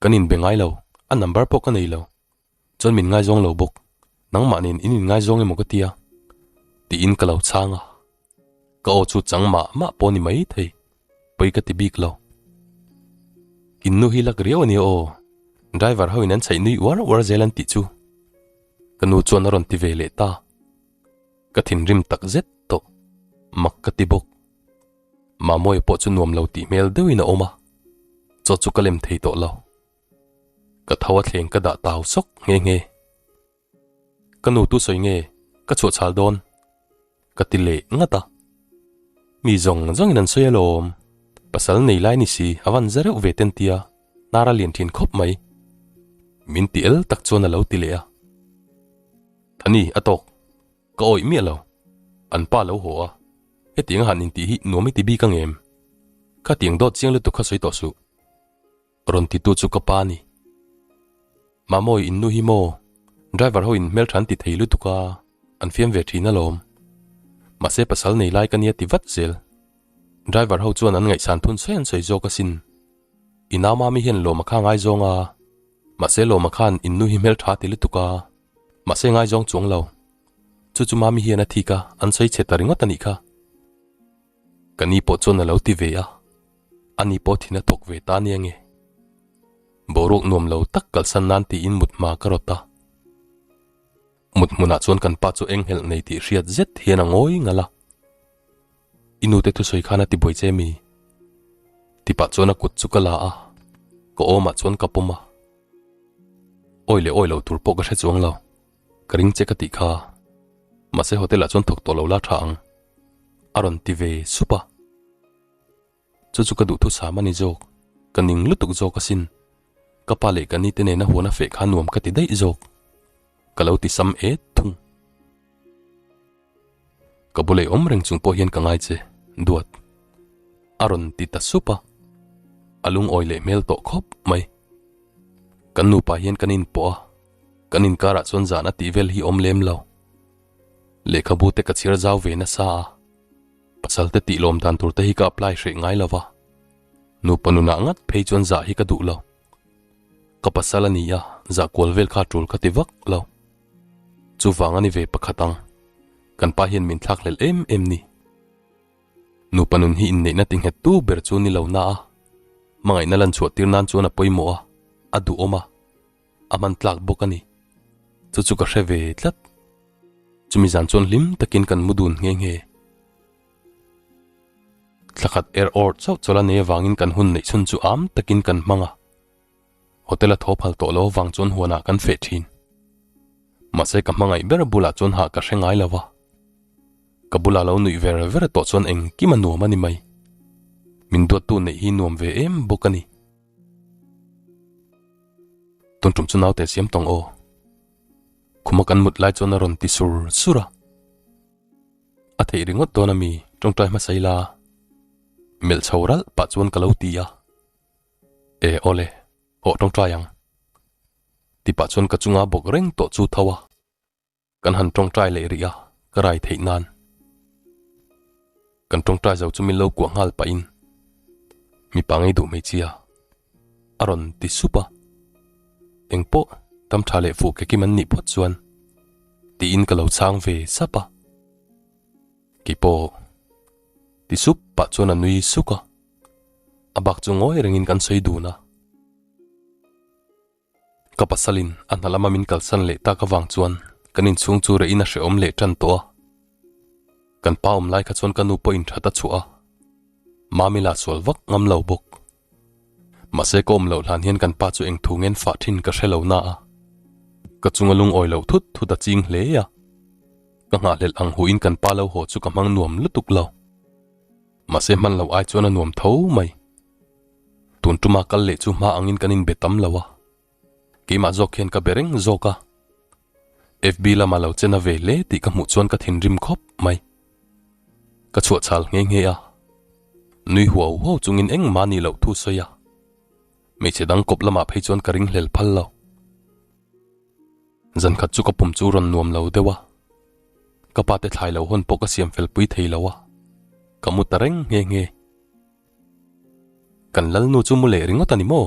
Kan inbe ngai lo, a number pawh ka nei lo. Chuan min ngaizawng lo bawk, nangmah nen in inngaizawng emaw ka tia? Tiin ka lo chhang a. Ka aw chu chang mah mah pawh ni mai thei, pawi ka ti bik lo. In nu hi lak riau a nia aw, driver ho in an chhaih nui uar uar zel an tih chu. Ka nu chuan a rawn ti ve leh ta. Ka thinrim tak zet tawh, mak ka ti bawk. Mamawia pawh chu nuam lo tih hmel deuhin a awm a, chaw chu ka lem thei tawh lo. Ka tho a thleng ka dah tau sawk nghe nghe. Ka nu tu sawi nge ka chhuah chhal dawn? Ka ti leh ngat a. Mi zawng zawngin an sawi alawm. Pasal nei lai ni si a van za reuh ve ten tia hnar a lian thin khawp mai. Min ti el tak chuan a lo ti leh a. Thani a tawk. Ka awih miah lo. An pa lo haw a, hetiang a han intih hi nuam i ti bik ang em? Khatiang dawt chiang lutuk kha sawi tawh suh. Rawn titu chu ka pa a ni. Mamawi in nu hi maw? Driver ho in hmeltha an ti thei lutuk a, an fiam ve thin alawm. Mahse pasal nei lai ka nia ti vat zel. Driver ho chuan an ngaihsan thun sawi an sawi zawk asin. I nau mami hian lawm a kha ngaizawng a, mahse lawm a khan in nu hi hmeltha ti lutuk a. Mahse ngaizawng chuang lo. Chu chu Mami hian a thik a, an sawi chhe ta ringawt a nih kha. Ka ni pawh chuan a lo ti ve a, ani pawh thin a thawk ve ta nia nge. Boruak nuam lo tak kalsan nan tiin mut hma ka rawt a. Mut hmunah chuan kan pa chu eng helh nei tih hriat zet hian a ngawi ngal a. I nute thusawi khan a ti buai che mi? Ti pah chuan a kut chu ka la a, ka awmah chuan ka pawm a. Awi leh awi lo tur pawh ka hre chuang lo, ka ring che ka tih kha. Mahse hotel ah chuan thawk tawh lo la tha ang, a rawn ti ve sup a. Chu chu ka duhthusam a ni zawk, ka ning lutuk zawk asin. Ka pa leh ka nite nena huan a feh kha nuam ka ti daih zawk. Ka lo ti sam et thung. Ka bulei awm reng chung pawh hian ka ngai che, Duat. A rawn ti ta sup a. A lungawi leh hmel tawh khawp mai. Kan nupa hian kan inpawh a, kan inkarah chuan zan a tih vel hi awm lem lo. Lehkhabu te ka chhiar zau ve nasa a. Pasal te tih lawm dan tur te hi ka apply hreh ngai lo va, nupa nunah ngat phei chuan zah hi ka duh lo. Ka pasal a ni a, zah kual vel kha tul ka ti vak lo. Chuvang a ni ve pakhat ang, kan pa hian min thlak hlelh em em ni. Nupa nun hi inneihna ti nghet tu ber chu ni lo na a, hmangaihna lan chhuah tir nan chuan a pawimawh a, a duhawm a, a hman tlak bawk a ni. Chu chu ka hre ve tlat. Chumi zan chuan hlim takin kan mu dun nghe nghe. Thla khat er awr chauh chawlh a nei avangin kan hun neih chhun chu am takin kan hmang a. Hotel a tho phal tawh lo avang chuan huanah kan feh thin. Mahse ka hmangaih ber bulah chuan hah ka hre ngai lo va. Ka bula lo nuih ver ver tawh chuan engkim a nuam a ni mai. Min duattu neih hi nuam ve em bawk a ni. Tun tum chu naute siam tawng aw. Khuma kan mut lai chuan a rawn ti sur sur a. A theih ringawt dawn a mi tawngtai hmasa ila. Melh chho ralh pah chuan ka lo ti a. E awle, hawh tawngtai ang. Ti pah chuan ka chunga bawk reng tawh chu tho a. Kan han tawngtai leh rih a, ka rai theih nan. Kan tawngtai zo chu min lo kuah nghal pahin mipa ngei duh hmeichhia a rawn ti sup a. Engpawh tam tha leh fuh kekim an nih phawt chuan tiin ka lo chhang ve sap a. Keipawh ti sup pah chuan a nui suk a, a bak chu ngawi rengin kan sawi dun a. Ka pasalin a hna lama min kalsan leh tak avang chuan kan inchhung chu reh in a hrehawm leh tan tawh a. Kan pa awm lai kha chuan ka nu pawh inthat a chhuah a, Mami lah sual vak ngam lo bawk. Mahse ka awm loh hlan hian kan pa chu eng thu ngen fah thin ka hre lo na a, ka chunga lungawi loh thut thut a ching hle a. Ka nghahhlelh ang huin kan pa lo haw chu ka hmang nuam lutuk lo. Mahse hman loh ai chuan a nuam tho mai. Tun tuma kal leh chu hma angin kan inbe tam lo a, keimah zawk hian ka be reng zawk a. FB lama lo chen a ve hle tih ka hmuh chuan ka thinrim khawp mai. Ka chhuah chhal nghe nghe a, nui huau huau chungin engmah nih loh thu sawi a, hmeichhe dang kawp lamah phei chuan ka ringhlel phal lo. Zan khat chu ka pum chu rawn nuam lo deuh a, ka pa te thlai lo hawn pawh ka siam fel pui thei lo a, ka mu ta reng nghe nghe. Kan lalnu chu mu leh ringawt a ni maw?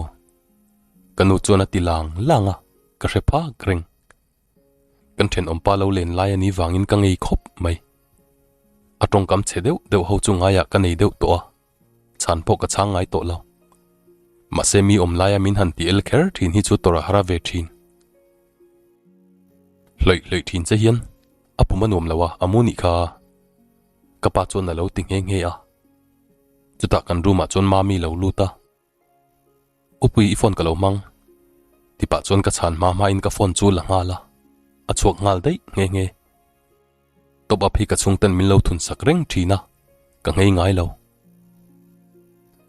Ka nu chuan a ti lang lang a, ka hre phak reng. Kan thenawmpa lo len lai a ni vangin ka ngei khawp mai. A tawngkam chhe deuh deuh ho chu ngaiah ka nei deuh tawh a, chhan pawh ka chhang ngai tawh lo. Mahse mi awm laia min han ti el kher thin hi chu tawrh a har a ve thin. Hlawih hlawih thin che hian a pum a nuam lo a, a mu nih kha. Ka pa chuan a lo ti nghe nghe a. Chutah kan room ah chuan Mami lo lut a. Upui i phone ka lo hmang. Tipah chuan ka chhan hma hma in ka phone chu la nghal a. A chhuak nghal daih nghe nghe. Top up hi ka chhungten min lo thun sak reng thin a, ka nghei ngai lo.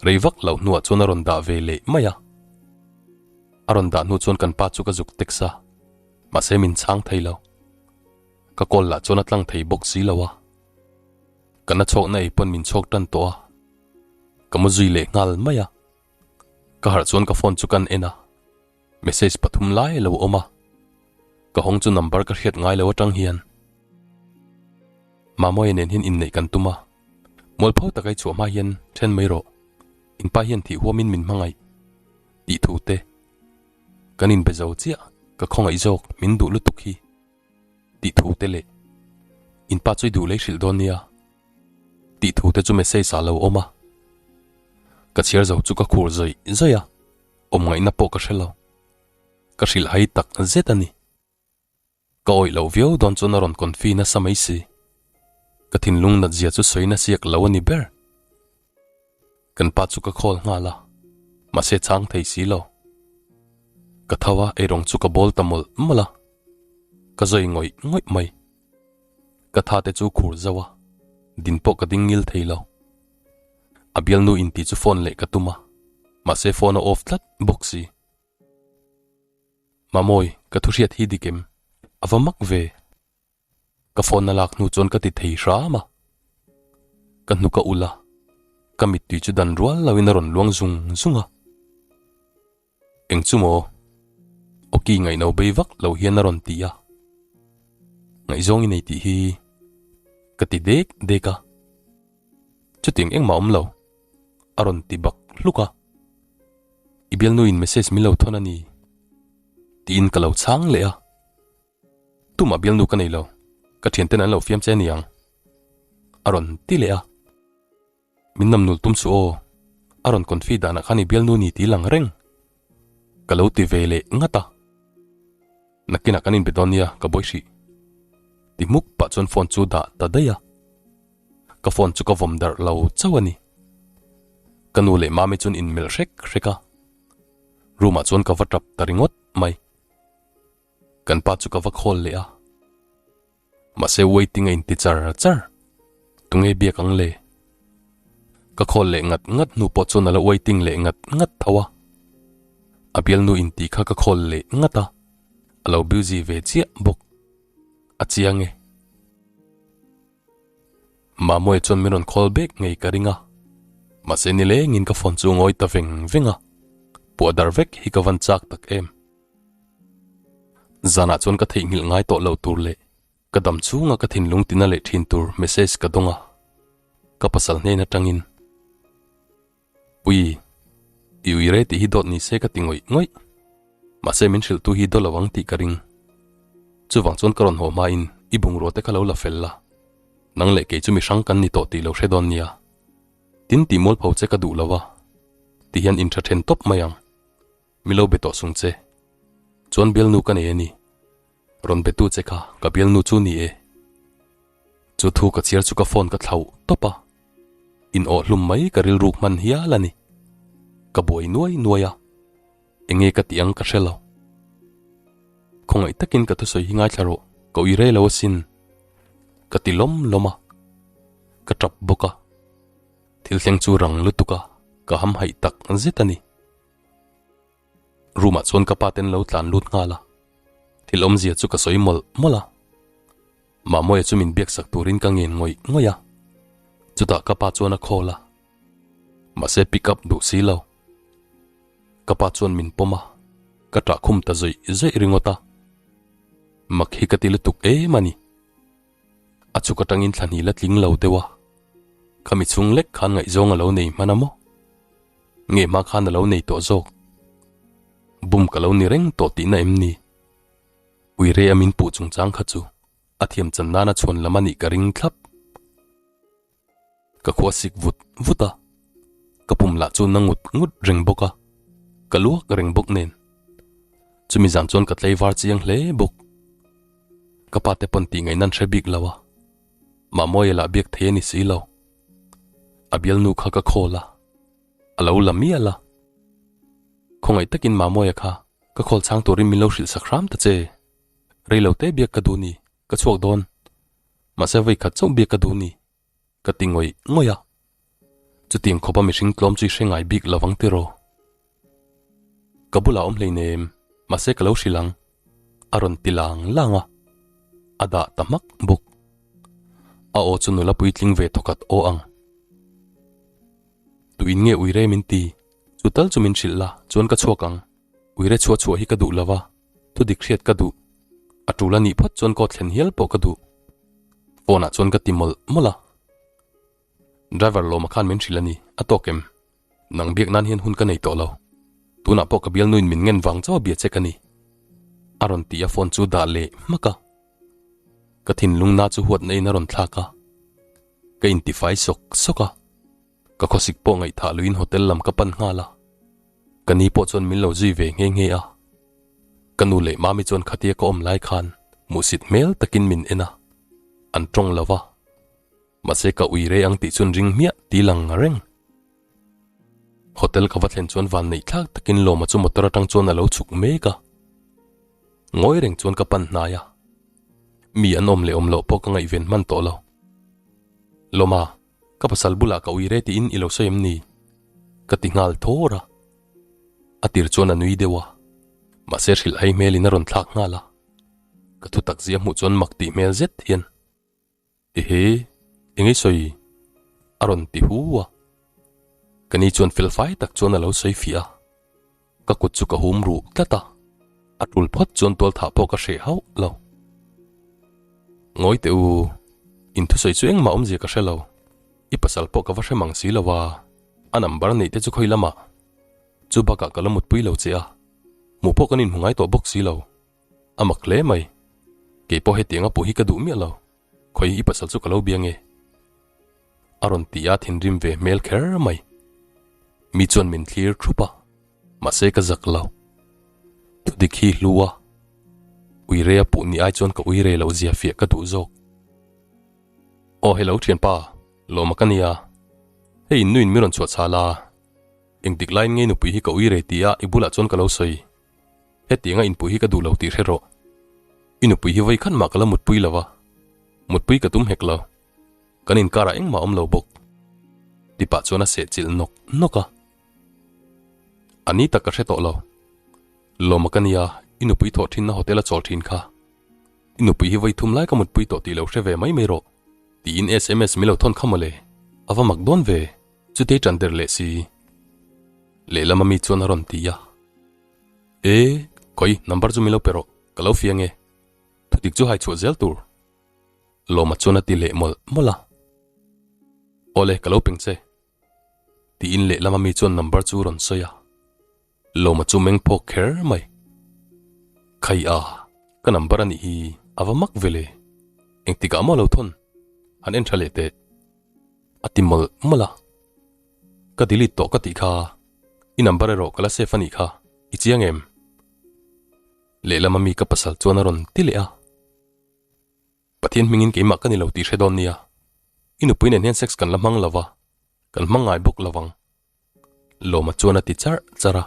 Rei vak loh hnuah chuan a rawn dah ve leh mai a. A rawn dah hnu chuan kan pa chu ka zuk text a, mahse min chhang thei lo. Ka call lah chuan a tlang thei bawk si lo a. Ka na chhawkna ei pawn min chhawk tan tawh a, ka mu zui leh nghal mai a. Ka harh chuan ka phone chu kan en a, message pathum lai a lo awm a. Ka hawng chu number ka hriat ngai lo atang hian Mamawia nen hian inneih kan tum a, mualpho taka i chhuah hma hian then mai rawh, in pa hian thih huamin min hmangaih tih thu te kan inbe zo chiah, ka khawngaih zawk min duh lutuk hi. Tih thu te leh in pa chu i duh lei hrilh dawn nia tih thu te chu message ah lo awm a, ka chhiar zo chu ka khur zawih zawih a, awm ngaihna pawh ka hre lo, ka hrilh hai tak zet a ni. Ka awih loh viau dawn chuan a rawn confi nasa mai si. Ka thinlung nat zia chu sawi nasiak lo a ni ber. Kan pa chu ka call nghal a, mahse chhang thei si lo. Ka tho a, eirawng chu ka bawl ta mawlh mawlh a. Ka zawi ngawih ngawih mai. Ka tha te chu khur zauh a, din pawh ka ding ngil thei lo. A bialnu intih chu phone leh ka tum a, mahse phone a off tlat bawk si. Mamawi, ka thu hriat hi dik em? A va mak ve. Ka phone a lak hnu chuan ka ti thei hram a. Ka hnuk a ulh a, ka mittui chu dan rual loin a rawn luang zung zung a. Eng chu maw? Awki ngaihno bei vak lo hian a rawn ti a. Ngaihzawng i nei tih hi ka ti dek dek a. Chutiang engmah awm lo, a rawn ti bak hluk a. I bialnuin message min lo thawn a ni tiin ka lo chhang leh a. Tumah bialnu ka nei lo, ka thianten an lo fiam che aniang a rawn ti leh a. Min namnul tum suh aw, a rawn confi danah khan i bialnu ni ti lang reng ka lo ti ve leh ngat a. Nakinah kan inbe dawn nia ka buai hrih ti hmuk pah chuan phone chu dah ta daih a. Ka phone chu ka vawm darh lo chauh a ni. Ka nu leh mami chuan inmelh hrek hrek a, room ah chuan ka va tap ta ringawt mai. Kan pa chu ka va call leh a, mahse waiting a inti char char, tunge biak ang le? Ka call leh ngat ngat hnu pawh chuan a la waiting leh ngat ngat tho a, a bialnu intih kha ka call leh ngat a, a lo busy ve chiah bawk, a chiang e. Mamawia chuan min rawn call bek ngei ka ring a, mahse nilengin ka phone chu ngawi ta veng veng a, puah dar vek hi ka van chak tak em. Zanah chuan ka theihnghilh ngai tawh lo tur leh ka dam chhunga ka thinlung tina leh thin tur message ka dawng a, ka pasal hnen atangin, Pui, i ui rei tih hi dawt ni se ka ti ngawih ngawih. Mahse min hrilhtu hi daw lo ang tih ka ring. Chuvang chuan ka rawn haw hmain i bungrua te kha lo la fel la, nang leh kei chu mi hrang kan ni tawh tih lo hre dawn nia. Tin tih mualpho che ka duh lo a, ti hian intha then tawp mai ang. Mi lo be tawh sung che. Chuan bialnu ka nei a ni. Rawn betu che kha ka bialnu chu ni e. Chu thu ka chhiar chu ka phone ka thlauh tawp a. In awh hlum mai ka rilruk hman hial a ni. Ka buai nuai nuai a. Enge ka tih ang ka hre lo. Khawngaih takin ka thusawi hi ngaithla rawh, ka ui rei lo asin. Ka ti lawm lawm a. Ka tap bawk a. Thil thleng chu rang lutuk a, ka hamhaih tak zet a ni. Room ah chuan ka pa ten lo tlan lut nghal a, thil awmzia chu ka sawi mawlh mawlh a. Mamawia chu min biak sak turin ka ngen ngawih ngawih a, chutah ka pa chuan a call a, mahse pick up duh si lo. Ka pa chuan min pawm a, ka ṭah khum ta zawih zawih ringawt a, mak hi ka ti lutuk em a ni. A chhuk atangin thla hnih la tling lo deuh a, khami chhung lek khan ngaihzawng a lo nei hman a maw? Nge hma khan a lo nei tawh zawk? Bum ka lo ni reng tawh tihna em ni? Uire a min puh chungchang kha chu a thiam chan nana chhuan lam a nih ka ring thlap. Ka khua sik vut vut a, ka pum lah chu na ngut ngut reng bawk a, ka luak reng bawk nen. Chumi zan chuan ka tlei var chiang hle bawk. Ka pa te pawn tih ngaihna an hre bik lo a, Mamawia lah biak thei a ni si lo. A bialnu kha ka call a, a lo la mial a. Khawngaih takin Mamawia kha ka call chhang turin min lo hrilh sak hram ta che. Rei lo te biak ka duh ni, ka chhuak dawn. Mahse vawi khat chauh biak ka duh ni, ka ti ngawih ngawih a. Chutiang khawpa mihring tlawm chu i hre ngai bik lovang tiraw? Ka bulah awm hleinem, mahse ka lo hrilh ang, a rawn ti lang lang a, a dah ta hmak bawk. A aw chu nula puitling ve thawkhat aw ang. Tuin nge uire min ti? Chu tal chu min hrilh la, chuan ka chhuak ang. Uire chhuah chhuah hi ka duh lo va, thu dik hriat ka duh. A tul a nih phawt chuan kawt thlen hial pawh ka duh. Phone ah chuan ka ti mawlh mawlh a. Driver lawma khan min hrilh a ni, a tawk em? Nang biak nan hian hun ka nei tawh lo. Tunah pawh ka bialnuin min ngen vang chauh a bia che ka ni. A rawn ti a phone chu dah leh hmak a. Ka thinlung na chu huatna in a rawn thlak a. Ka intifai sawk sawk a. Ka khawsik pawh ngaihthah luiin hotel lam ka pan nghal a. Ka ni pawh chuan min lo zui ve nghe nghe a. Ka nu leh mami chuan khatia ka awm lai khan. Hmuhsit hmel takin min en a, an tawng lo va. Mahse ka ui rei ang tih chuan ring hmiah ti lang reng. Hotel ka va thlen chuan van neih thlak takin Lawma chu motor atang chuan a lo chhuk mek a. Ngawi reng chuan ka pan hnai a. Mi an awm leh awm loh pawh ka ngaihven hman tawh lo. Lawma, ka pasal bulah ka ui re tiin i lo sawi em ni? Ka ti nghal thawr a. A tir chuan a nui deuh a. Mahse hrilh hai hmelin a rawn thlak nghal a. Ka thu tak zia hmuh chuan mak tih hmel zet hian, Ehe, engei sawi? a rawn ti hu a. Ka ni chuan fel fai tak chuan a lo sawi fiah a. Ka kut chu ka hum ruh tlat a, a tul phawt chuan tual thah pawh ka hreh hauh lo. Ngawi teh u, in thusawi chu engmah awmzia ka hre lo. I pasal pawh ka va hre mang si lo a, a number neih te chu khawi lamah. Chu bakah ka la mutpui lo che a, hmuh pawh kan inhmu ngai tawh bawk si lo. A mak hle mai. Kei pawh hetiang a puh hi ka duh miah lo. Khawi i pasal chu ka lo bia nge? A rawn ti a thinrim ve hmel kher mai. Mi chuan min thlir thup a, mahse ka zak lo. Thudik hi hlu a, uire a puh ni ai chuan ka uire loh zia fiah ka duh zawk. Aw hello thianpa, lawma ka nia. Hei in nuin mi rawn chhuah chhal a, engtik laiin nge nupui hi ka uire ti a i bulah chuan ka lo sawi. Hetianga inpui hi ka duh lo tih hre rawh. I nupui hi vawi khat mah ka la mutpui lo va, mutpui ka tum hek lo. Kan inkarah engmah awm lo bawk. Tipah chuan a sehchilh nawk nawk a. A ni tak ka hre tawh lo. Lawma ka nia, i nupui thawh thinna hotel a chawl thin kha. I nupui hi vawi thum lai ka mutpui tawh tih lo hre ve mai mai rawh. Tiin sms min lo thawn kha mawle. A va mak dawn ve, chutei tan der leh si. Lehlam ami chuan a rawn ti a. E, khawi number chu min lo pe rawh, ka lo fiang e. Thudik chu hai chhuah zel tur. Lawma chuan a ti leh mawlh mawlh a. Awle, ka lo peng che. Tiin lehlam ami chuan number chu rawn sawi a. Lawma chu meng phawk kher mai. Khai a, ka number a nih hi a va mak ve le. Engtikah maw lo thawn? Han en tha leh teh. A ti mawlh mawlh a. Ka delete tawh ka tih kha, i number erawh ka la save a nih kha, i chiang em? Lehlam ami ka pasal chuan a rawn ti leh a. Pathian hmingin keimah ka ni lo tih hre dawn nia, i nupui nen hian sex kan la hmang lo va, kan hmang ngai bawk lo vang. Lawma chuan a ti charh charh a.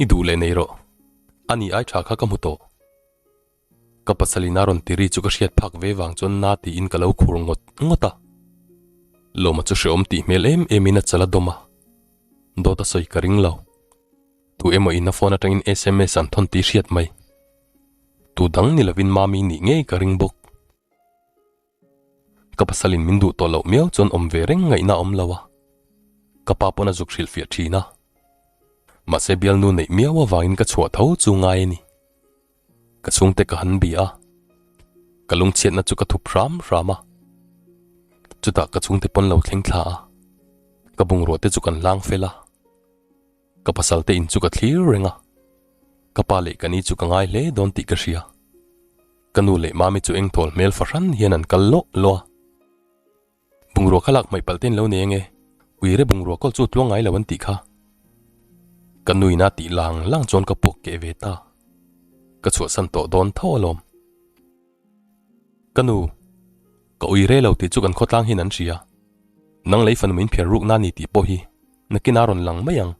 I duh leh nei rawh, a ni ai tha kha ka hmu tawh. Ka pasalin a rawn ti ri chu ka hriat phak ve vang chuan na tiin ka lo khur ngawt ngawt a. Lawma chu hreawm tih hmel em em in a chal a dawm a. Dawt a sawi ka ring lo. Tu emaw in a phone atangin sms an thawn tih hriat mai. Tu dang ni lovin Mami nih ngei ka ring bawk. Ka pasalin min duh tawh loh miau chuan awm ve reng ngaihna a awm lo a, ka pa pawn a zuk hrilhfiah thin a. Mahse bialnu neih miau avangin ka chhuah tho chu ngai a ni. Ka chhungte ka han bia a, ka lungchhiatna chu ka thup hram hram a. Chutah ka chhungte pawn lo thleng thla a, ka bungrua te chu kan hlang fel a. Ka pasal te in chu ka thlir reng a, ka pa leh ka ni chu ka ngai hle dawn tih ka hria. Ka nu leh mami chu engthawl hmel fahran hian an kal lawh lawh a. Bungrua kha lak hmaih palh ten lo nei ange, uire bungrua kawl chu tluang ngai lo an tih kha. Ka nuin a tih lang lang chuan ka puak keh ve ta. Ka chhuahsan tawh dawn tho alawm. Ka nu, ka uire lo tih chu kan khawtlang hian an hria. Nang lei fanu min phiar ruk na ni tih pawh hi nakin a rawn lang mai ang.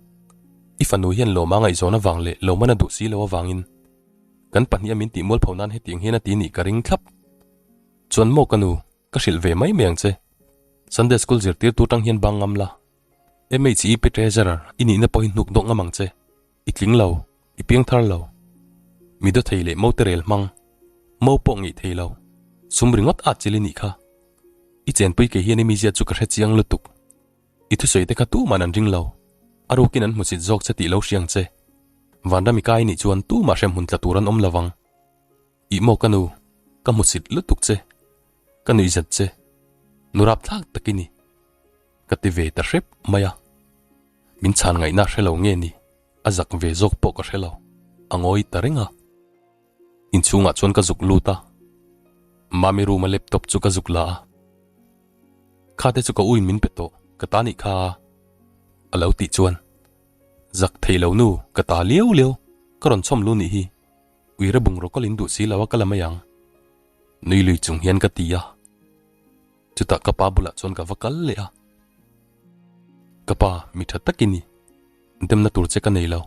I fanu hian lawma ngaihzawn avang leh lawman a duh si lo avangin kan pahniha min tih mualpho nan hetiang hian a ti nih ka ring thlap. Chuan maw ka nu, ka hrilh ve mai mai ang che. Sunday school zirtirtu tang hian bang ngam la. MHEP treasurer i nihna pawh hi hnuk dawk ngam ang che. I tling lo, i piang thar lo. Mi daw thei leh mo te rel hmang. Mo pawh ngeih thei lo. Sum ringawt at chil i nih kha. I chenpui kei hian i mizia chu ka hre chiang lutuk. I thusawi te kha tuman an ring lo. A rukin an hmusit zawk che tih lo hriang che. Vanram i kai nih chuan tumah hremhmun tla tur an awm lovang. Ih maw ka nu, ka hmusit lutuk che. Ka nuihzat che. Nu rapthlak tak i ni. Ka ti ve ta hrep mai a. Min chhan ngaihna hre lo nge ni, a zak ve zawk pawh ka hre lo. A ngawi ta reng a. Inchhungah chuan ka zuk lut a, Mami room a laptop chu ka zuk la a. Kha te chu ka uin min pe tawh, ka ta nih kha a lo tih chuan, Zak thei lo nu, ka ta liau liau, ka rawn chhawm lu nih hi. Uire bungraw ka lin duh si lo a ka la mai ang. Nui lui chung hian ka ti a. Chutah ka pa bulah chuan ka va kal leh a. Ka pa, mi tha tak i ni. Demna tur che ka nei lo.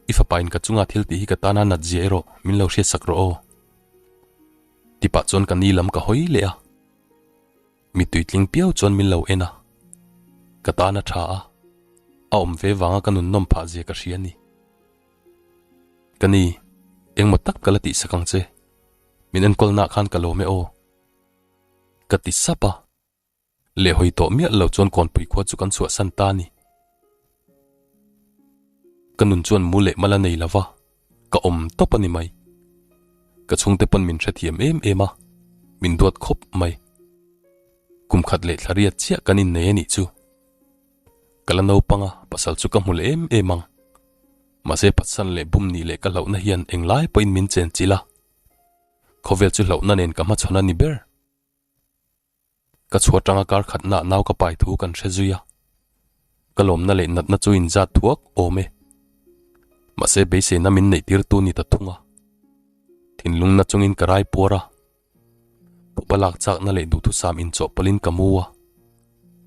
I fapa in ka chunga thil tih hi ka tana nat zia erawh min lo hriatsak rawh aw. Tipah chuan ka ni lam ka hawi leh a. Mi tuitling piau chuan min lo en a. Ka tana tha a. A awm ve vanga ka nun nawm phah zia ka hria a ni. Ka ni, engmaw tak ka la tihsak ang che. Min enkawlnaah khan ka lawm e aw. Ka ti sap a. Lehhawi tawh miah lo chuan kawnpui khua chu kan chhuahsan ta a ni. Ka nun chuan mu leh mal a nei lo va, ka awm tawp a ni mai. Ka chhungte pawn min hrethiam em em a, min duat khawp mai. Kum khat leh thla riat chiah kan innei a nih chu. Ka la naupang a, pasal chu ka hmu leh em em ang. Mahse phatsan leh bum nih leh ka hlauhna hian englai pawhin min chenchilh a. Khawvel chu hlauhna nen ka hmachhawn a ni ber. Ka chhuah atanga kar khatnaah nau ka pai thu kan hre zui a, ka lawmna leh natna chu inzat thuak awm e. Mahse beiseina min neih tirtu ni ta thung a, thinlungna chungin ka rai puar a, pupa lak chakna leh duhthusam inchawhpawlhin ka mu a,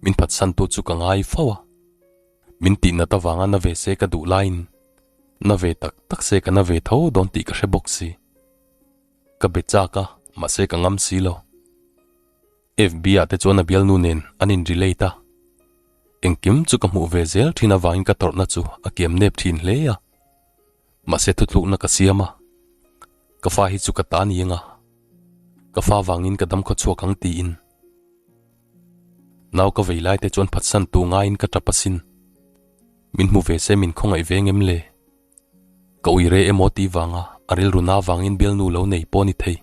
min phatsantu chu ka ngai fo a, min tihnat avanga na ve se ka duh laiin na ve tak tak se ka na ve tho dawn tih ka hre bawk si. Ka be chak a, mahse ka ngam si lo. FB ah te chuan a bialnu nen an in relate a. Engkim chu ka hmuh ve zel thin avangin ka tawrhna chu a kiam nep thin hle a. Mahse thutlukna ka siam a. Ka fa hi chu ka ta ni eng a. Ka fa vangin ka dam khaw chhuak ang tiin. Nau ka vei lai te chuan phatsan tu ngaiin ka tap asin. Min hmu ve se min khawngaih ve ngem le. Ka ui re emaw tih vanga a rilru na vangin bialnu lo nei pawh a ni thei.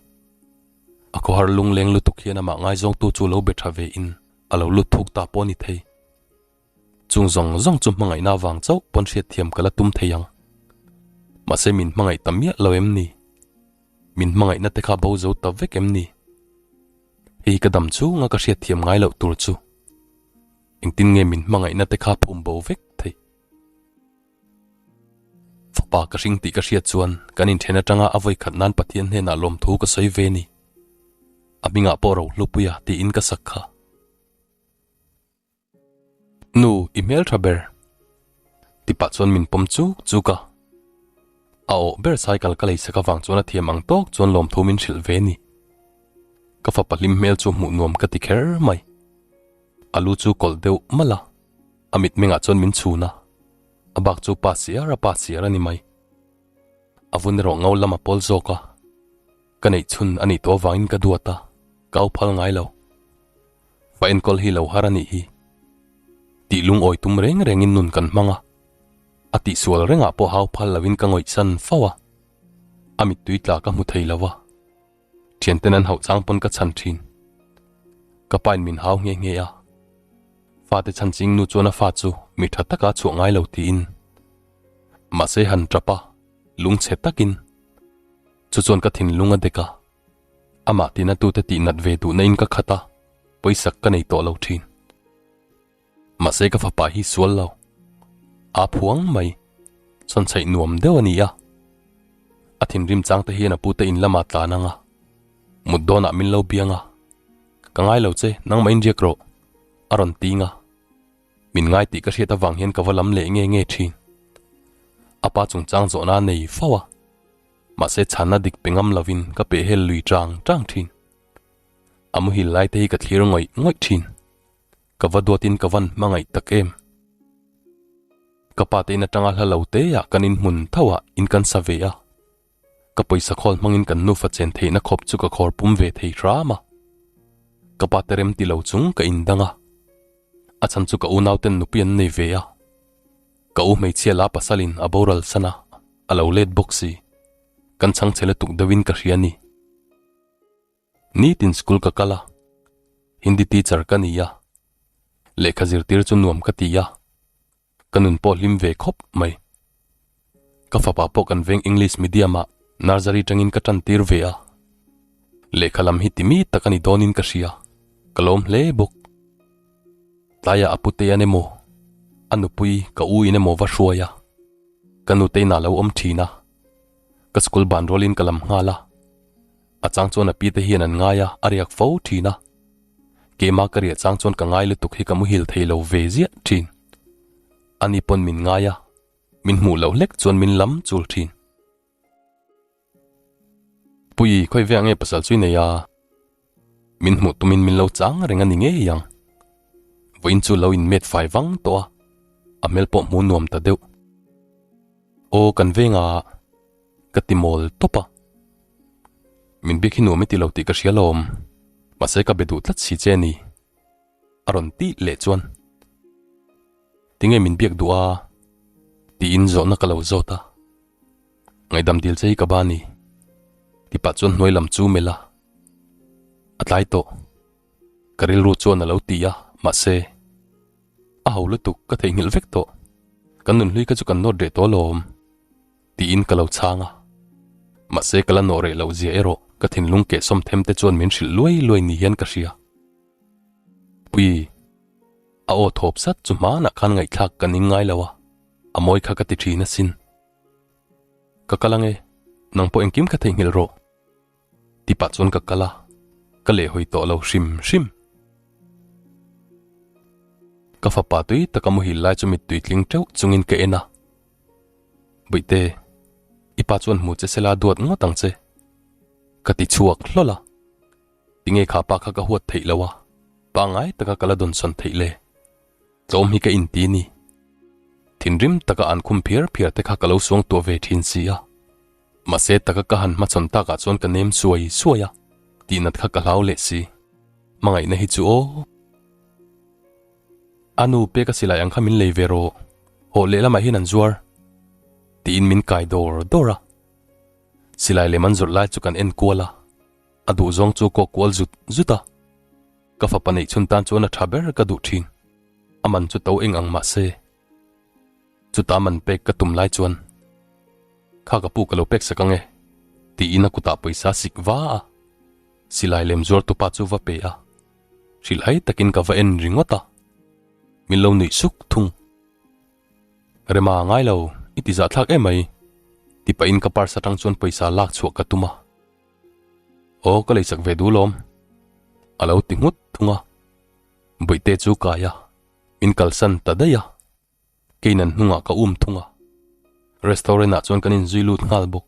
A khawhar lungleng lutuk hian amah ngaizawngtu chu lo be tha ve in a lo lut thuk ta pawh a ni thei. Chung zawng zawng chu hmangaihna vang chauh pawn hriatthiam ka la tum thei ang. Mahse min hmangaih ta miah lo em ni? Min hmangaihna te kha bo zo ta vek em ni? Hei ka dam chunga ka hriatthiam ngai loh tur chu engtin nge min hmangaihna te kha phum bo vek theih? Fapa ka hring tih ka hriat chuan kan inthen atanga a vawi khat nan Pathian hnenah lawmthu ka sawi ve ni. A hmingah pawh Rohlupuia tiin ka sak kha. Nu, i hmel tha ber. Tipah chuan min pawm chuk chuk a. A awh ber cycle ka leisak avang chuan a thiam ang tawk chuan lawmthu min hrilh ve ni. Ka fapa hlim hmel chu hmuh nuam ka ti kher mai. A lu chu kawlh deuh malh a. A mitmengah chuan min chhun a, a bak chu pa siar a pa siar a ni mai. A vun erawh ngo lam a pawl zawk a, ka neih chhun a nih tawh avangin ka duat a, ka au phal ngai lo. Fa enkawl hi lo har a nih hi. Tih lungawi tum reng rengin nun kan hmang a, a tihsual rengah pawh hau phal lovin ka ngawihsan fo a, a mittui tla ka hmu thei lo a. Thianten an hauh chang pawn ka chhan thin. Ka pain min hau nghe nghe a. Fate chhan ching nu chuan a fa chu mi tha taka chhuah ngai lo tiin. Mahse han tap a, lungchhe takin. Chu chuan ka thinlung a dek a. Amah tina tute tih nat ve duhna in ka khat a, pawisak ka nei tawh lo thin. Mahse ka fapa hi sual lo. Aa phuang mai. Chhawnchhaih nuam deuh a ni a. A thinrim chang te hian a pute in lamah tlan ang a. Mut dawnah min lo biang a. Ka ngai lo che, nangmah in riak rawh. A rawn ting a. Min ngai tih ka hriat avang hian ka va lam leh nge nge thin. A pa chungchang zawhna a nei fo a. Mahse chhanna dik pe ngam lovin ka pehhel lui tang tang thin. A muhil lai te hi ka thlir ngawih ngawih thin. Ka va duatin ka van hmangaih tak em? Ka pa te in atanga hla lo te ah kan inhmun tho ah in kan sa ve a. Ka pawisa khawl hmangin kan nufa chen theihna khawp chu ka khawr pum ve thei hram a. Ka pa te rem ti lo chung ka indang a. A chhan chu ka unau ten nupui an nei ve a. Ka u hmeichhia la pasalin a boral san a, a lo let bawk si. Kan chhangchhe lutuk deuhin ka hria a ni. Nitin school ka kal a, Hindi teacher ka ni a, lehkha zirtir chu nuam ka ti a, ka nun pawh hlim ve khawp mai. Ka fapa pawh kan veng English medium ah nursery tangin ka tan tir ve a, lehkha lam hi ti mi tak a ni dawnin ka hria, ka lawm hle bawk. Tlaiah a putean emaw, a nupui ka u in emaw va hruai a, ka nuteinah lo awm thin a. Ka school ban rualin ka lam nghal a, a chang chuan a pi te hian an ngai a, a riak fo thin a. Keimah ka riah chang chuan ka ngai lutuk hi ka muhil thei lo ve ziah thin. Ani pawn min ngai a, min hmuh loh hlek chuan min lam chul thin. Pui, khawi vek nge pasal chu i nei a? Min hmuh tumin min lo chang reng a ni ngei ang. Vawiin chu lo inmet fai vang tawh a, a hmel pawh hmu nuam ta deuh. Aw kan veng a, ka ti mawl tawp a. Min biak hi nuam i ti lo tih ka hria lawm, mahse ka be duh tlat si che a ni. A rawn tih leh chuan, Tinge min biak duh a? tiin zawhna ka lo zawt a. Ngaihdam dil che hi ka ba ni. Ti pah chuan hnuai lam chu melh a. A tlai tawh. Ka rilru chuan a lo ti a, mahse, a ho lutuk ka theihnghilh vek tawh. Kan nunhlui kha chu kan nawt reh tawh alawm. Tiin ka lo chhang a. Mahse ka la nawh reh loh zia erawh ka thinlung kehsawm them te chuan min hrilh luai luai ni hian ka hria. Pui, a aw thawp sat chu hmanah khan ngaihthlak ka ning ngai lo a, a mawi kha ka ti thin asin. Ka kal ange, nang pawh engkim ka theihnghilh rawh. Ti pah chuan ka kal a, ka lehhawi tawh lo hrim hrim. Ka fapa tui taka muhil lai chu mittui tling teuh chungin ka en a. Bawihte, i pa chuan hmu che sela duat ngawt ang che. Ka ti chhuak hlawl a. Tinge kha pa kha ka huat theih lo a, pangngai taka ka la dawnsawn theih le? Tlawm hi ka inti ni. Thinrim taka an khum phiar phiar te kha ka lo suang tuah ve thin si a. Mahse taka ka han hmachhawn takah chuan ka nem suai suai a, tihnat kha ka hlau leh si. Hmangaihna hi chu aw. A nu pek a silai ang kha min lei ve rawh, hawh lehlamah hian an zuar, tiin min kai dawr dawr a. Silai lem an zawrh lai chu kan en kual a. A duh zawng chu kawk kual zut zut a, ka fapa neih chhun tan chuan a tha ber ka duh thin. A man chu to eng ang mah se. Chuta man pek ka tum lai chuan, Kha ka pu ka lo pek sak ang e, tiin a kutah pawisa sik va a. Silai lem zuar tupa chu va pe a, hrilhhai takin ka va en ringawt a, min lo nuih suk thung. Rema ngai lo, i ti zahthlak em mai, ti pahin ka purse atang chuan pawisa lak chhuah ka tum a. Aw ka leisak ve duh lawm. A lo ti nghut thung a. Bawihte chu kai a, min kalsan ta daih a. Keiin an hnungah ka um thung a. Restaurant ah chuan kan inzui lut nghal bawk.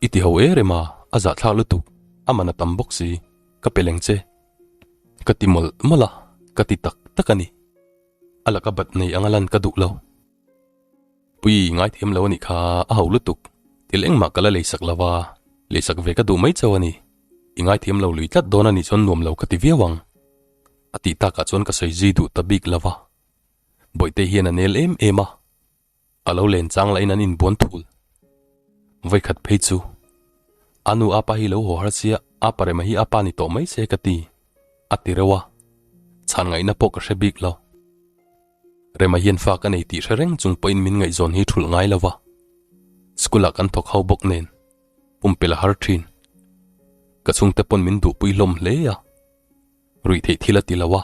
I ti ho e rem a, a zahthlak lutuk, a man a tam bawk si, ka pe leng che. Ka ti mawlh mawlh a, ka ti tak tak a ni. A laka bat nei anga lan ka duh lo. Pui, ngaithiam lo a nih kha, a ho lutuk. Thil engmah ka la leisak lo va, leisak ve ka duh mai chauh a ni. I ngaithiam lo lui tlat dawn a nih chuan nuam lo ka ti viau ang. A tih takah chuan ka sawi zui duh ta bik lo va. Bawihte hian a nel em em a, a lo len chang lahin an inbuan thul. Vawikhat phei chu, A nu apa hi lo haw har sia, apa rema hi apa ni tawh mai se ka ti, a ti reuh a. Chhan ngaihna pawh ka hre bik lo. Rema hian fa ka nei tih hre reng chung pawhin min ngaihzawn hi thulh ngai lo va, school ah kan thawk ho bawk nen pumpelh a har thin. Ka chhungte pawn min duhpui hlawm hle a, ruih theih thil a ti lo a,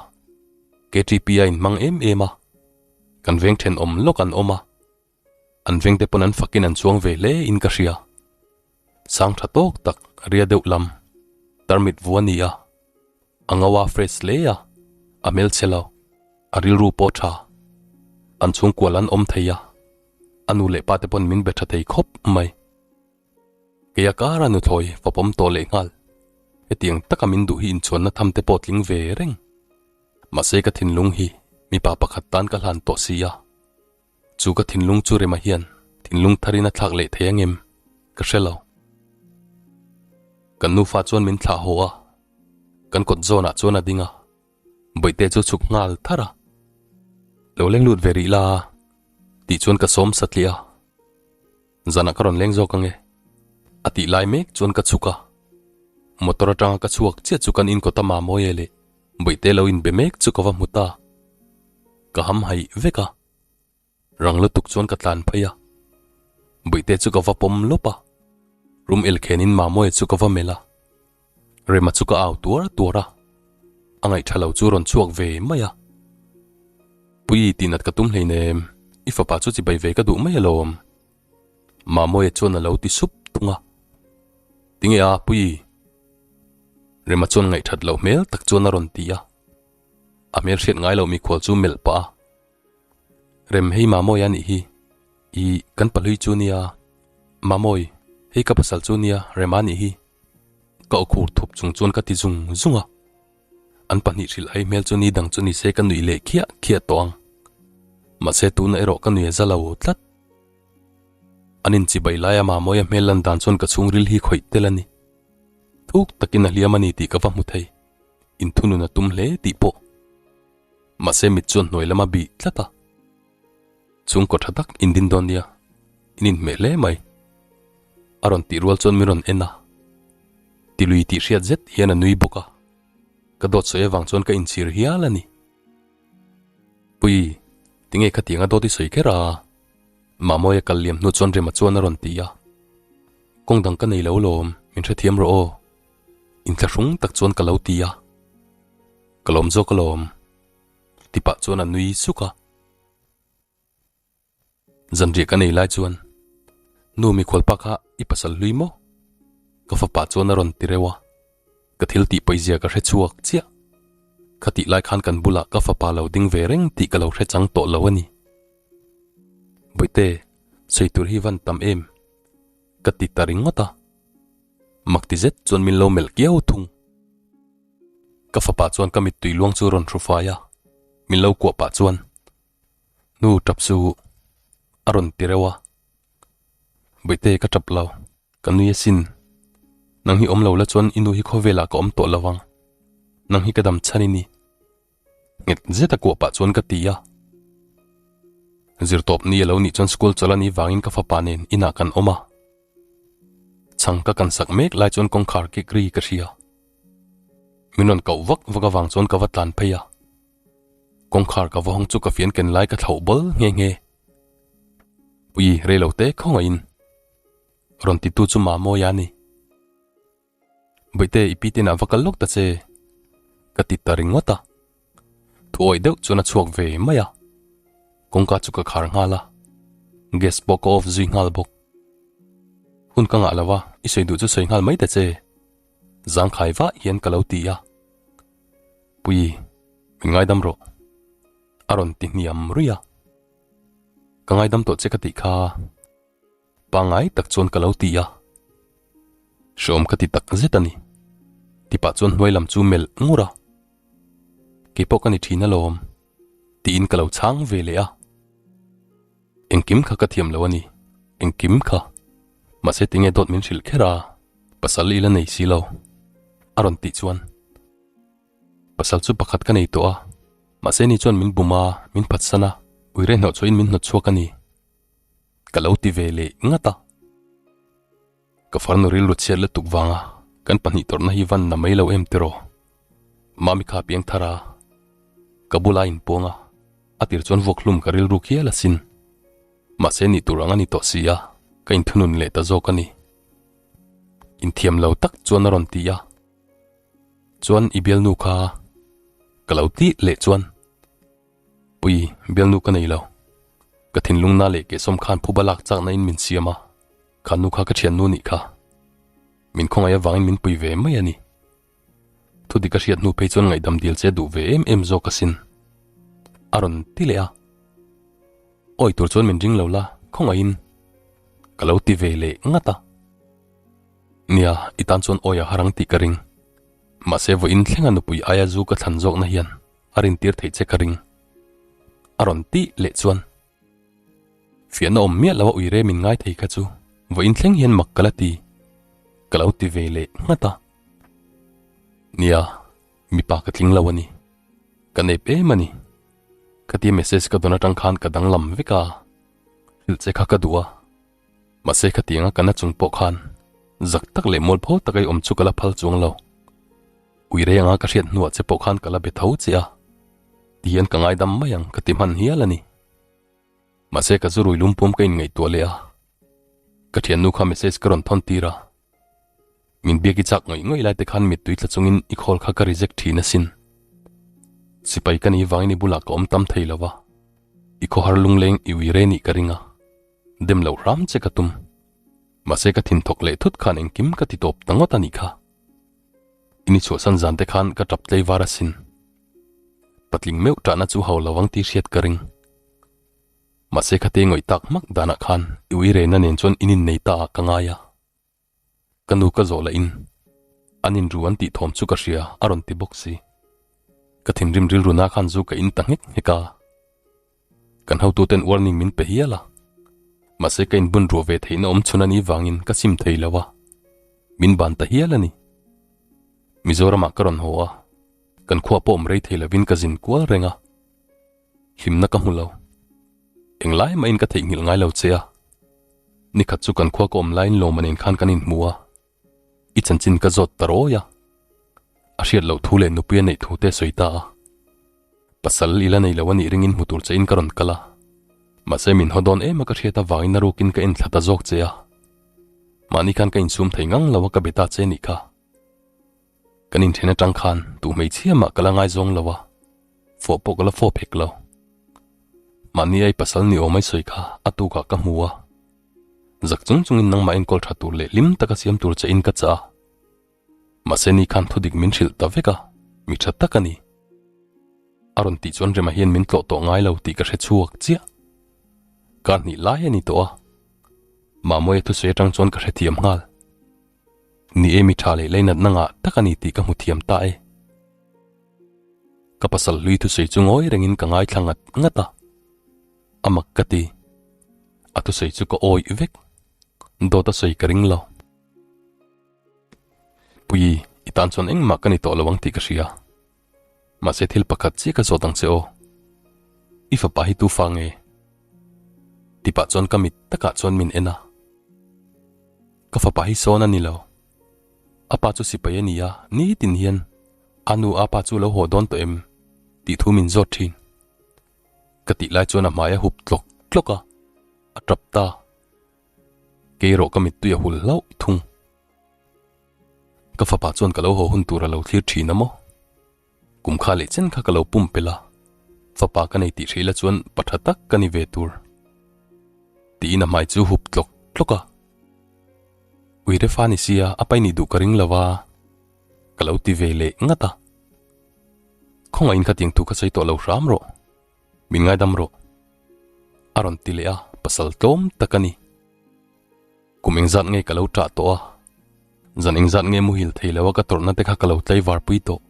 KTP a inhmang em em a, kan veng thenawm lawk an awm a, An vengte pawn an fakin an chuang ve hle in ka hria. Sang tha tawk tak ria deuh lam tarmit vu a ni a, a ngo a fresh hle a, a hmelchhe lo, a rilru pawh tha. An chhungkual an awm thei a, a nu leh pa te pawn min be tha thei khawp mai. Kei a kara nuthlawi fapawm tawh leh nghal, hetiang taka min duh hi inchhuanna tham te pawh tling ve reng. Mahse ka thinlung hi mipa pakhat tan ka hlan tawh si a. Chu ka thinlung chu Rema hian thinlung tharin a thlak leh thei angem ka hre lo. Kan nufa chuan min thlah haw a, kan kawt zawnah chuan a ding a, Bawihte chu chhuk nghal thar a. Lo leng lut ve rih la tih chuan ka sawm satliah a, zanah ka rawn leng zawk ange a tih lai mek chuan ka chhuk a, motor atanga ka chhuak chiah chu kan inkawt a mamawi e leh Bawihte lo inbe mek chu ka va hmu ta, ka ham haih vek a. Rang lutuk chuan ka tlan phei a, Bawihte chu ka va pawm lawp a, rum el khenin Mamawia chu ka va melh a, Rema chu ka au tuar tuar a, a ngaihtha lo chu rawn chhuak ve mai a. Pui, tihnat ka tum hleinem, i fapa chu chibai ve ka duh mai alawm. Mamawia chuan a lo ti sup thung a. Tinge a, Puii? Rema chuan ngaihthat loh hmel tak chuan a rawn ti a. A hmel hriat ngai loh mikhual chu melh pah a. Rem hei Mamawia a nih hi, i kan pahlui chu nia. Mamawi, hei ka pasal chu nia, Rema a nih hi. Ka awkhur thup chung chuan ka ti zung zung a. An pahnih hrilh hai hmel chu ni dang chu ni se ka nuih leh khiah khiah tawh ang. Mahse tuna erawh ka nuih a za lo tlat. An inchibai laia Mamawia hmel lan dan chuan ka chhungril hi khawih tel a ni. Thuk takin a hliam a ni tih ka va hmu thei. Inthunun a tum hle tih pawh. Mahse mit chuan hnuai lama bih tlat a. Chhungkaw tha tak in din dawn nia, in inhmeh hle mai. A rawn tih rual chuan min rawn en a. Tilui tih hriat zet hian a nui bawk a. Ka dawt sawi avang chuan ka inchhir hial a ni. Pui, tinge khatianga dawt i sawi kher a? Mamawia kal liam hnu chuan Rema chuan a rawn ti a. Kawng dang ka nei lo lawm, min hrethiam rawh aw. Inthlahrung tak chuan ka lo ti a. Ka lawm zawk alawm. Ti pah chuan a nui suk a. Zanriah ka nei lai chuan, Nu mikhual pa kha i pasal hlui maw? Ka fapa chuan a rawn ti reuh a, ka thil tih pawizia ka hre chhuak chiah. Khatih lai khan kan bulah ka fapa lo ding ve reng tih ka lo hre chang tawh lo a ni. Bawihte, sawi tur hi van tam em? Ka ti ta ringawt a. Mak ti zet chuan min lo melh kiau thung. Ka fapa chuan ka mittui luang chu rawn hru fai a, min lo kuah pah chuan, Nu tap chu a rawn ti reuh a. Bawihte ka tap lo, ka nui asin. Nang hi awm lo la chuan i nu hi khawvelah ka awm tawh lo ang. Nang hi ka dam chhan i ni. Nghet zet a kuah pah chuan ka ti a. Zirtawp ni a lo nih chuan school chawlh a nih vangin ka fapa nen inah kan awm a. Chhang ka kan sak mek lai chuan kawngkhar kik ri ka hria. Min rawn koh vak vak avang chuan ka va tlan phei a. Kawngkhar ka va hawng chu ka fian ken lai ka thlauh bawl nghe nghe. Pui rei lo te khawngaihin rawn ti tu chu Mamawia a ni. Bawihte i pi tenah va kal lawk ta che ka ti ta ringawt a. Thuawih deuh chuan a chhuak ve mai a. Kawngka chu ka khar nghal a, gas pawh ka off zui nghal bawk. Hun ka ngah lo a, i sawi duh chu sawi nghal mai ta che. Zangkhai vah hian ka lo ti a. Pui, min ngaidam rawh. A rawn ti hniam ruih a. Ka ngaidam tawh che ka tih kha. Pangngai tak chuan ka lo ti a. Hreawm ka ti tak zet a ni. Tipah chuan hnuai lam chu melh ngur a. Keipawh ka ni thin alawm. Tiin ka lo chhang ve leh a. Engkim kha ka thiam lo a ni, engkim kha. Mahse tinge dawt min hrilh kher a, pasal i la nei si lo. A rawn tih chuan, Pasal chu pakhat ka nei tawh a, mahse ni chuan min bum a, min phatsan a, uire hnawh chhuahin min hnawt chhuak a ni. Ka lo ti ve leh ngat a. Ka farnu rilru chhiat lutuk vanga kan pahnih tawrhna hi van na mai lo em tiraw? Mami kha piang thar a, ka bula inpuang a, a tir chuan vuak hlum ka rilru khial asin. Mahse nih tur ang a ni tawh si a, ka inthunun leh ta zawk a ni. Inthiam lo tak chuan a rawn ti a. Chuan i bialnu kha ka lo tih leh chuan. Pui, bialnu ka nei lo. Ka thinlung na leh kehsawm khan phuba lak chakna in min siam a, kha nu kha ka thiannu nih kha. Min khawngaih avangin min pui ve mai a ni. Thudik a hriat hnu phei chuan ngaihdam dil che duh ve em em zawk asin. A rawn ti leh a. Awi tur chuan min ring lo la, khawngaihin. Ka lo ti ve leh ngat a. Nia, i tan chuan awi a har ang tih ka ring. Mahse vawiin thlenga nupui aia zu ka thlan zawkna hian a rintir theih che ka ring. A rawn tih leh chuan fiahna awm miah lo a uire min ngai thei kha chu vawiin thleng hian mak ka la ti. Ka lo ti ve leh nghat a. Nia, mipa ka tling lo a ni. Ka nep em a ni. Khatia message ka dawn atang khan ka danglam vek a, hrilh che kha ka duh a. Mahse khatianga ka na chung pawh khan zak tak leh mualpho taka i awm chu ka la phal chuang lo. Ui rei anga ka hriat hnuah che pawh khan ka la be tho che a, ti hian ka ngaidam mai ang ka ti hman hial a ni. Mahse ka zu rui lum pum ka inngaihtuah leh a, ka thiannu kha message ka rawn thawn tir a, min biak i chak ngawih ngawih lai te khan mittui tla chungin i call kha ka reject thin asin. Sipai ka nih vangin i bulah ka awm tam thei lo va, i khawhar lungleng i ui re nih ka ring a, dem loh hram che ka tum. Mahse ka thin thawk leh thut khan engkim ka ti tawp ta ngawt a nih kha. In i chhuahsan zan te khan ka tap tlei var asin. Patling meuh tahna chu hau lo ang tih hriat ka ring. Mahse khate ngawih tak hmak danah khan i ui rena nen chuan in innei ta ah ka ngai a. Ka nu ka zawh lah in an inru an tih thawm chu ka hria a rawn ti bawk si. Ka thinrim rilru na khan zu ka in ta nghek nghek a. Kan hotuten warning min pe hial a. Mahse ka inbun ruah ve theihna awm chhun a nih vangin ka sim thei lo a. Min ban ta hial a ni. Mizoramah ka rawn haw a, kan khua pawh awm rei thei lovin ka zin kual reng a. Hlimna ka hmu lo. Englai mahin ka theihnghilh ngai lo che a. Nikhat chu kan khua ka awm laiin lawma nen khan kan inhmu a. I chanchin ka zawt ta rawi a. A hriat loh thu leh nupui a neih thu te a sawi ta a. Pasal i la nei lo a nih ringin hmu tur chein ka rawn kal a. Mahse min haw dawn em a ka hriat avangin a rukin ka enthla ta zawk che a. Mahni khan ka insum thei ngang lo a ka be ta che nih kha. Kan inthen atang khan duh hmeichhia mah ka la ngaizawng lo a, fawh pawh ka la fawp hek lo. Mahni ai pasal ni awm ai sawi kha a tukah ka hmu a. Zak chung chungin nangmah enkawl tha tur leh hlim taka siam tur che in ka chah a. Mahse ni khan thudik min hrilh ta vek a, mi tha tak a ni. A rawn tih chuan Rema hian min tlawh tawh ngai lo tih ka hre chhuak chiah. Kar hnih lai a ni tawh a, Mamawia thusawi atang chuan ka hrethiam nghal. Ni e mi tha leh leinatna ngah tak a ni tih ka hmu thiam ta e. Ka pasal hlui thusawi chu ngawi rengin ka ngaithla ngat ngat a. A mak ka ti. A thusawi chu ka awih vek. Dawt a sawi ka ring lo. Pui, i tan chuan engmah ka ni tawh lo ang tih ka hria. Mahse thil pakhat chiah ka zawt ang che aw. I fapa hi tu fa nge? Tipah chuan ka mit takah chuan min en a. Ka fapa hi sawn a ni lo. A pa chu sipai a ni a, nitin hian a nu a pa chu lo haw dawn tawh em? tih thu min zawt thin. Ka tih lai chuan a hmai a hup tlawk tlawk a, a tap ta. Kei erawh ka mittui a hul hlauh thung. Ka fapa chuan ka lo haw hun tur a lo thlir thin a maw? Kum kha leh chen kha ka lo pum pel a, fapa ka nei tih hreih la chuan pa tha tak ka ni ve tur. Tiin a hmai chu hup tlawk tlawk a. Uire fa ni sia a pai nih duh ka ring lo a, ka lo ti ve leh ngat a. Khawngaihin khatiang thu kha sawi tawh lo hram rawh. Min ngaidam rawh. A rawn ti leh a, pasal tlawm tak a ni. Kum engzat nge ka lo ṭah tawh a, zan engzat nge muhil thei lo a ka tawrhna te kha ka lo tlaivar pui tawh.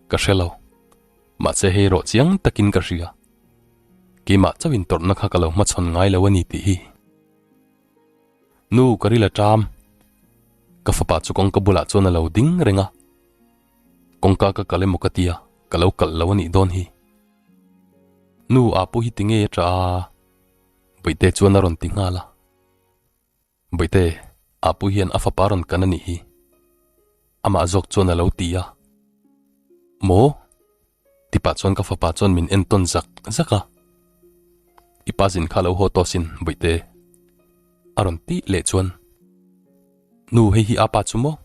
Ka hre lo. Mahse hei erawh chiang takin ka hria. Keimah chauhin tawrhna kha ka lo hmachhawn ngai lo a ni tih hi. Nu, ka ril a ṭam. Ka fapa chu kawngka bulah chuan a lo ding reng a. Kawngka ka kal emaw ka tia, ka lo kalh lo a nih dawn hi. Nu, Apu hi tinge a ṭah a? Bawihte chuan a rawn ti nghal a. Bawihte, Apu hian a fapa rawn kan a nih hi. Amah zawk chuan a lo ti a. Maw? Tipah chuan ka fapa chuan min entawn zak zak a. I pa zin kha lo haw tawh sin, Bawihte. A rawn tih leh chuan. Nu, hei hi apa chu maw?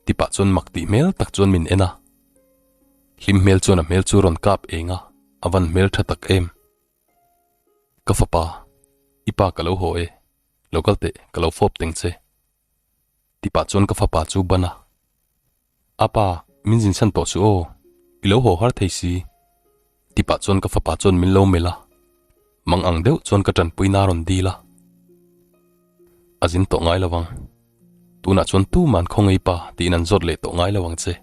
Tipah chuan mak tih hmel tak chuan min en a. Hlim hmel chuan a hmel chu rawn kap eng a, a van hmel tha tak em. Ka fapa, i pa ka lo haw e, lo kal teh, ka lo fawp teng che. Tipah chuan ka fapa chu ban a. A pa, min zin chhan tawh suh aw, i lo haw har thei si. Tipah chuan ka fapa chuan min lo melh a, mang ang deuh chuan ka tanpuina a rawn dil a. A zin tawh ngai lo ang. Tunah chuan tuman khaw ngei pa tiin an zawt leh tawh ngai lo ang che.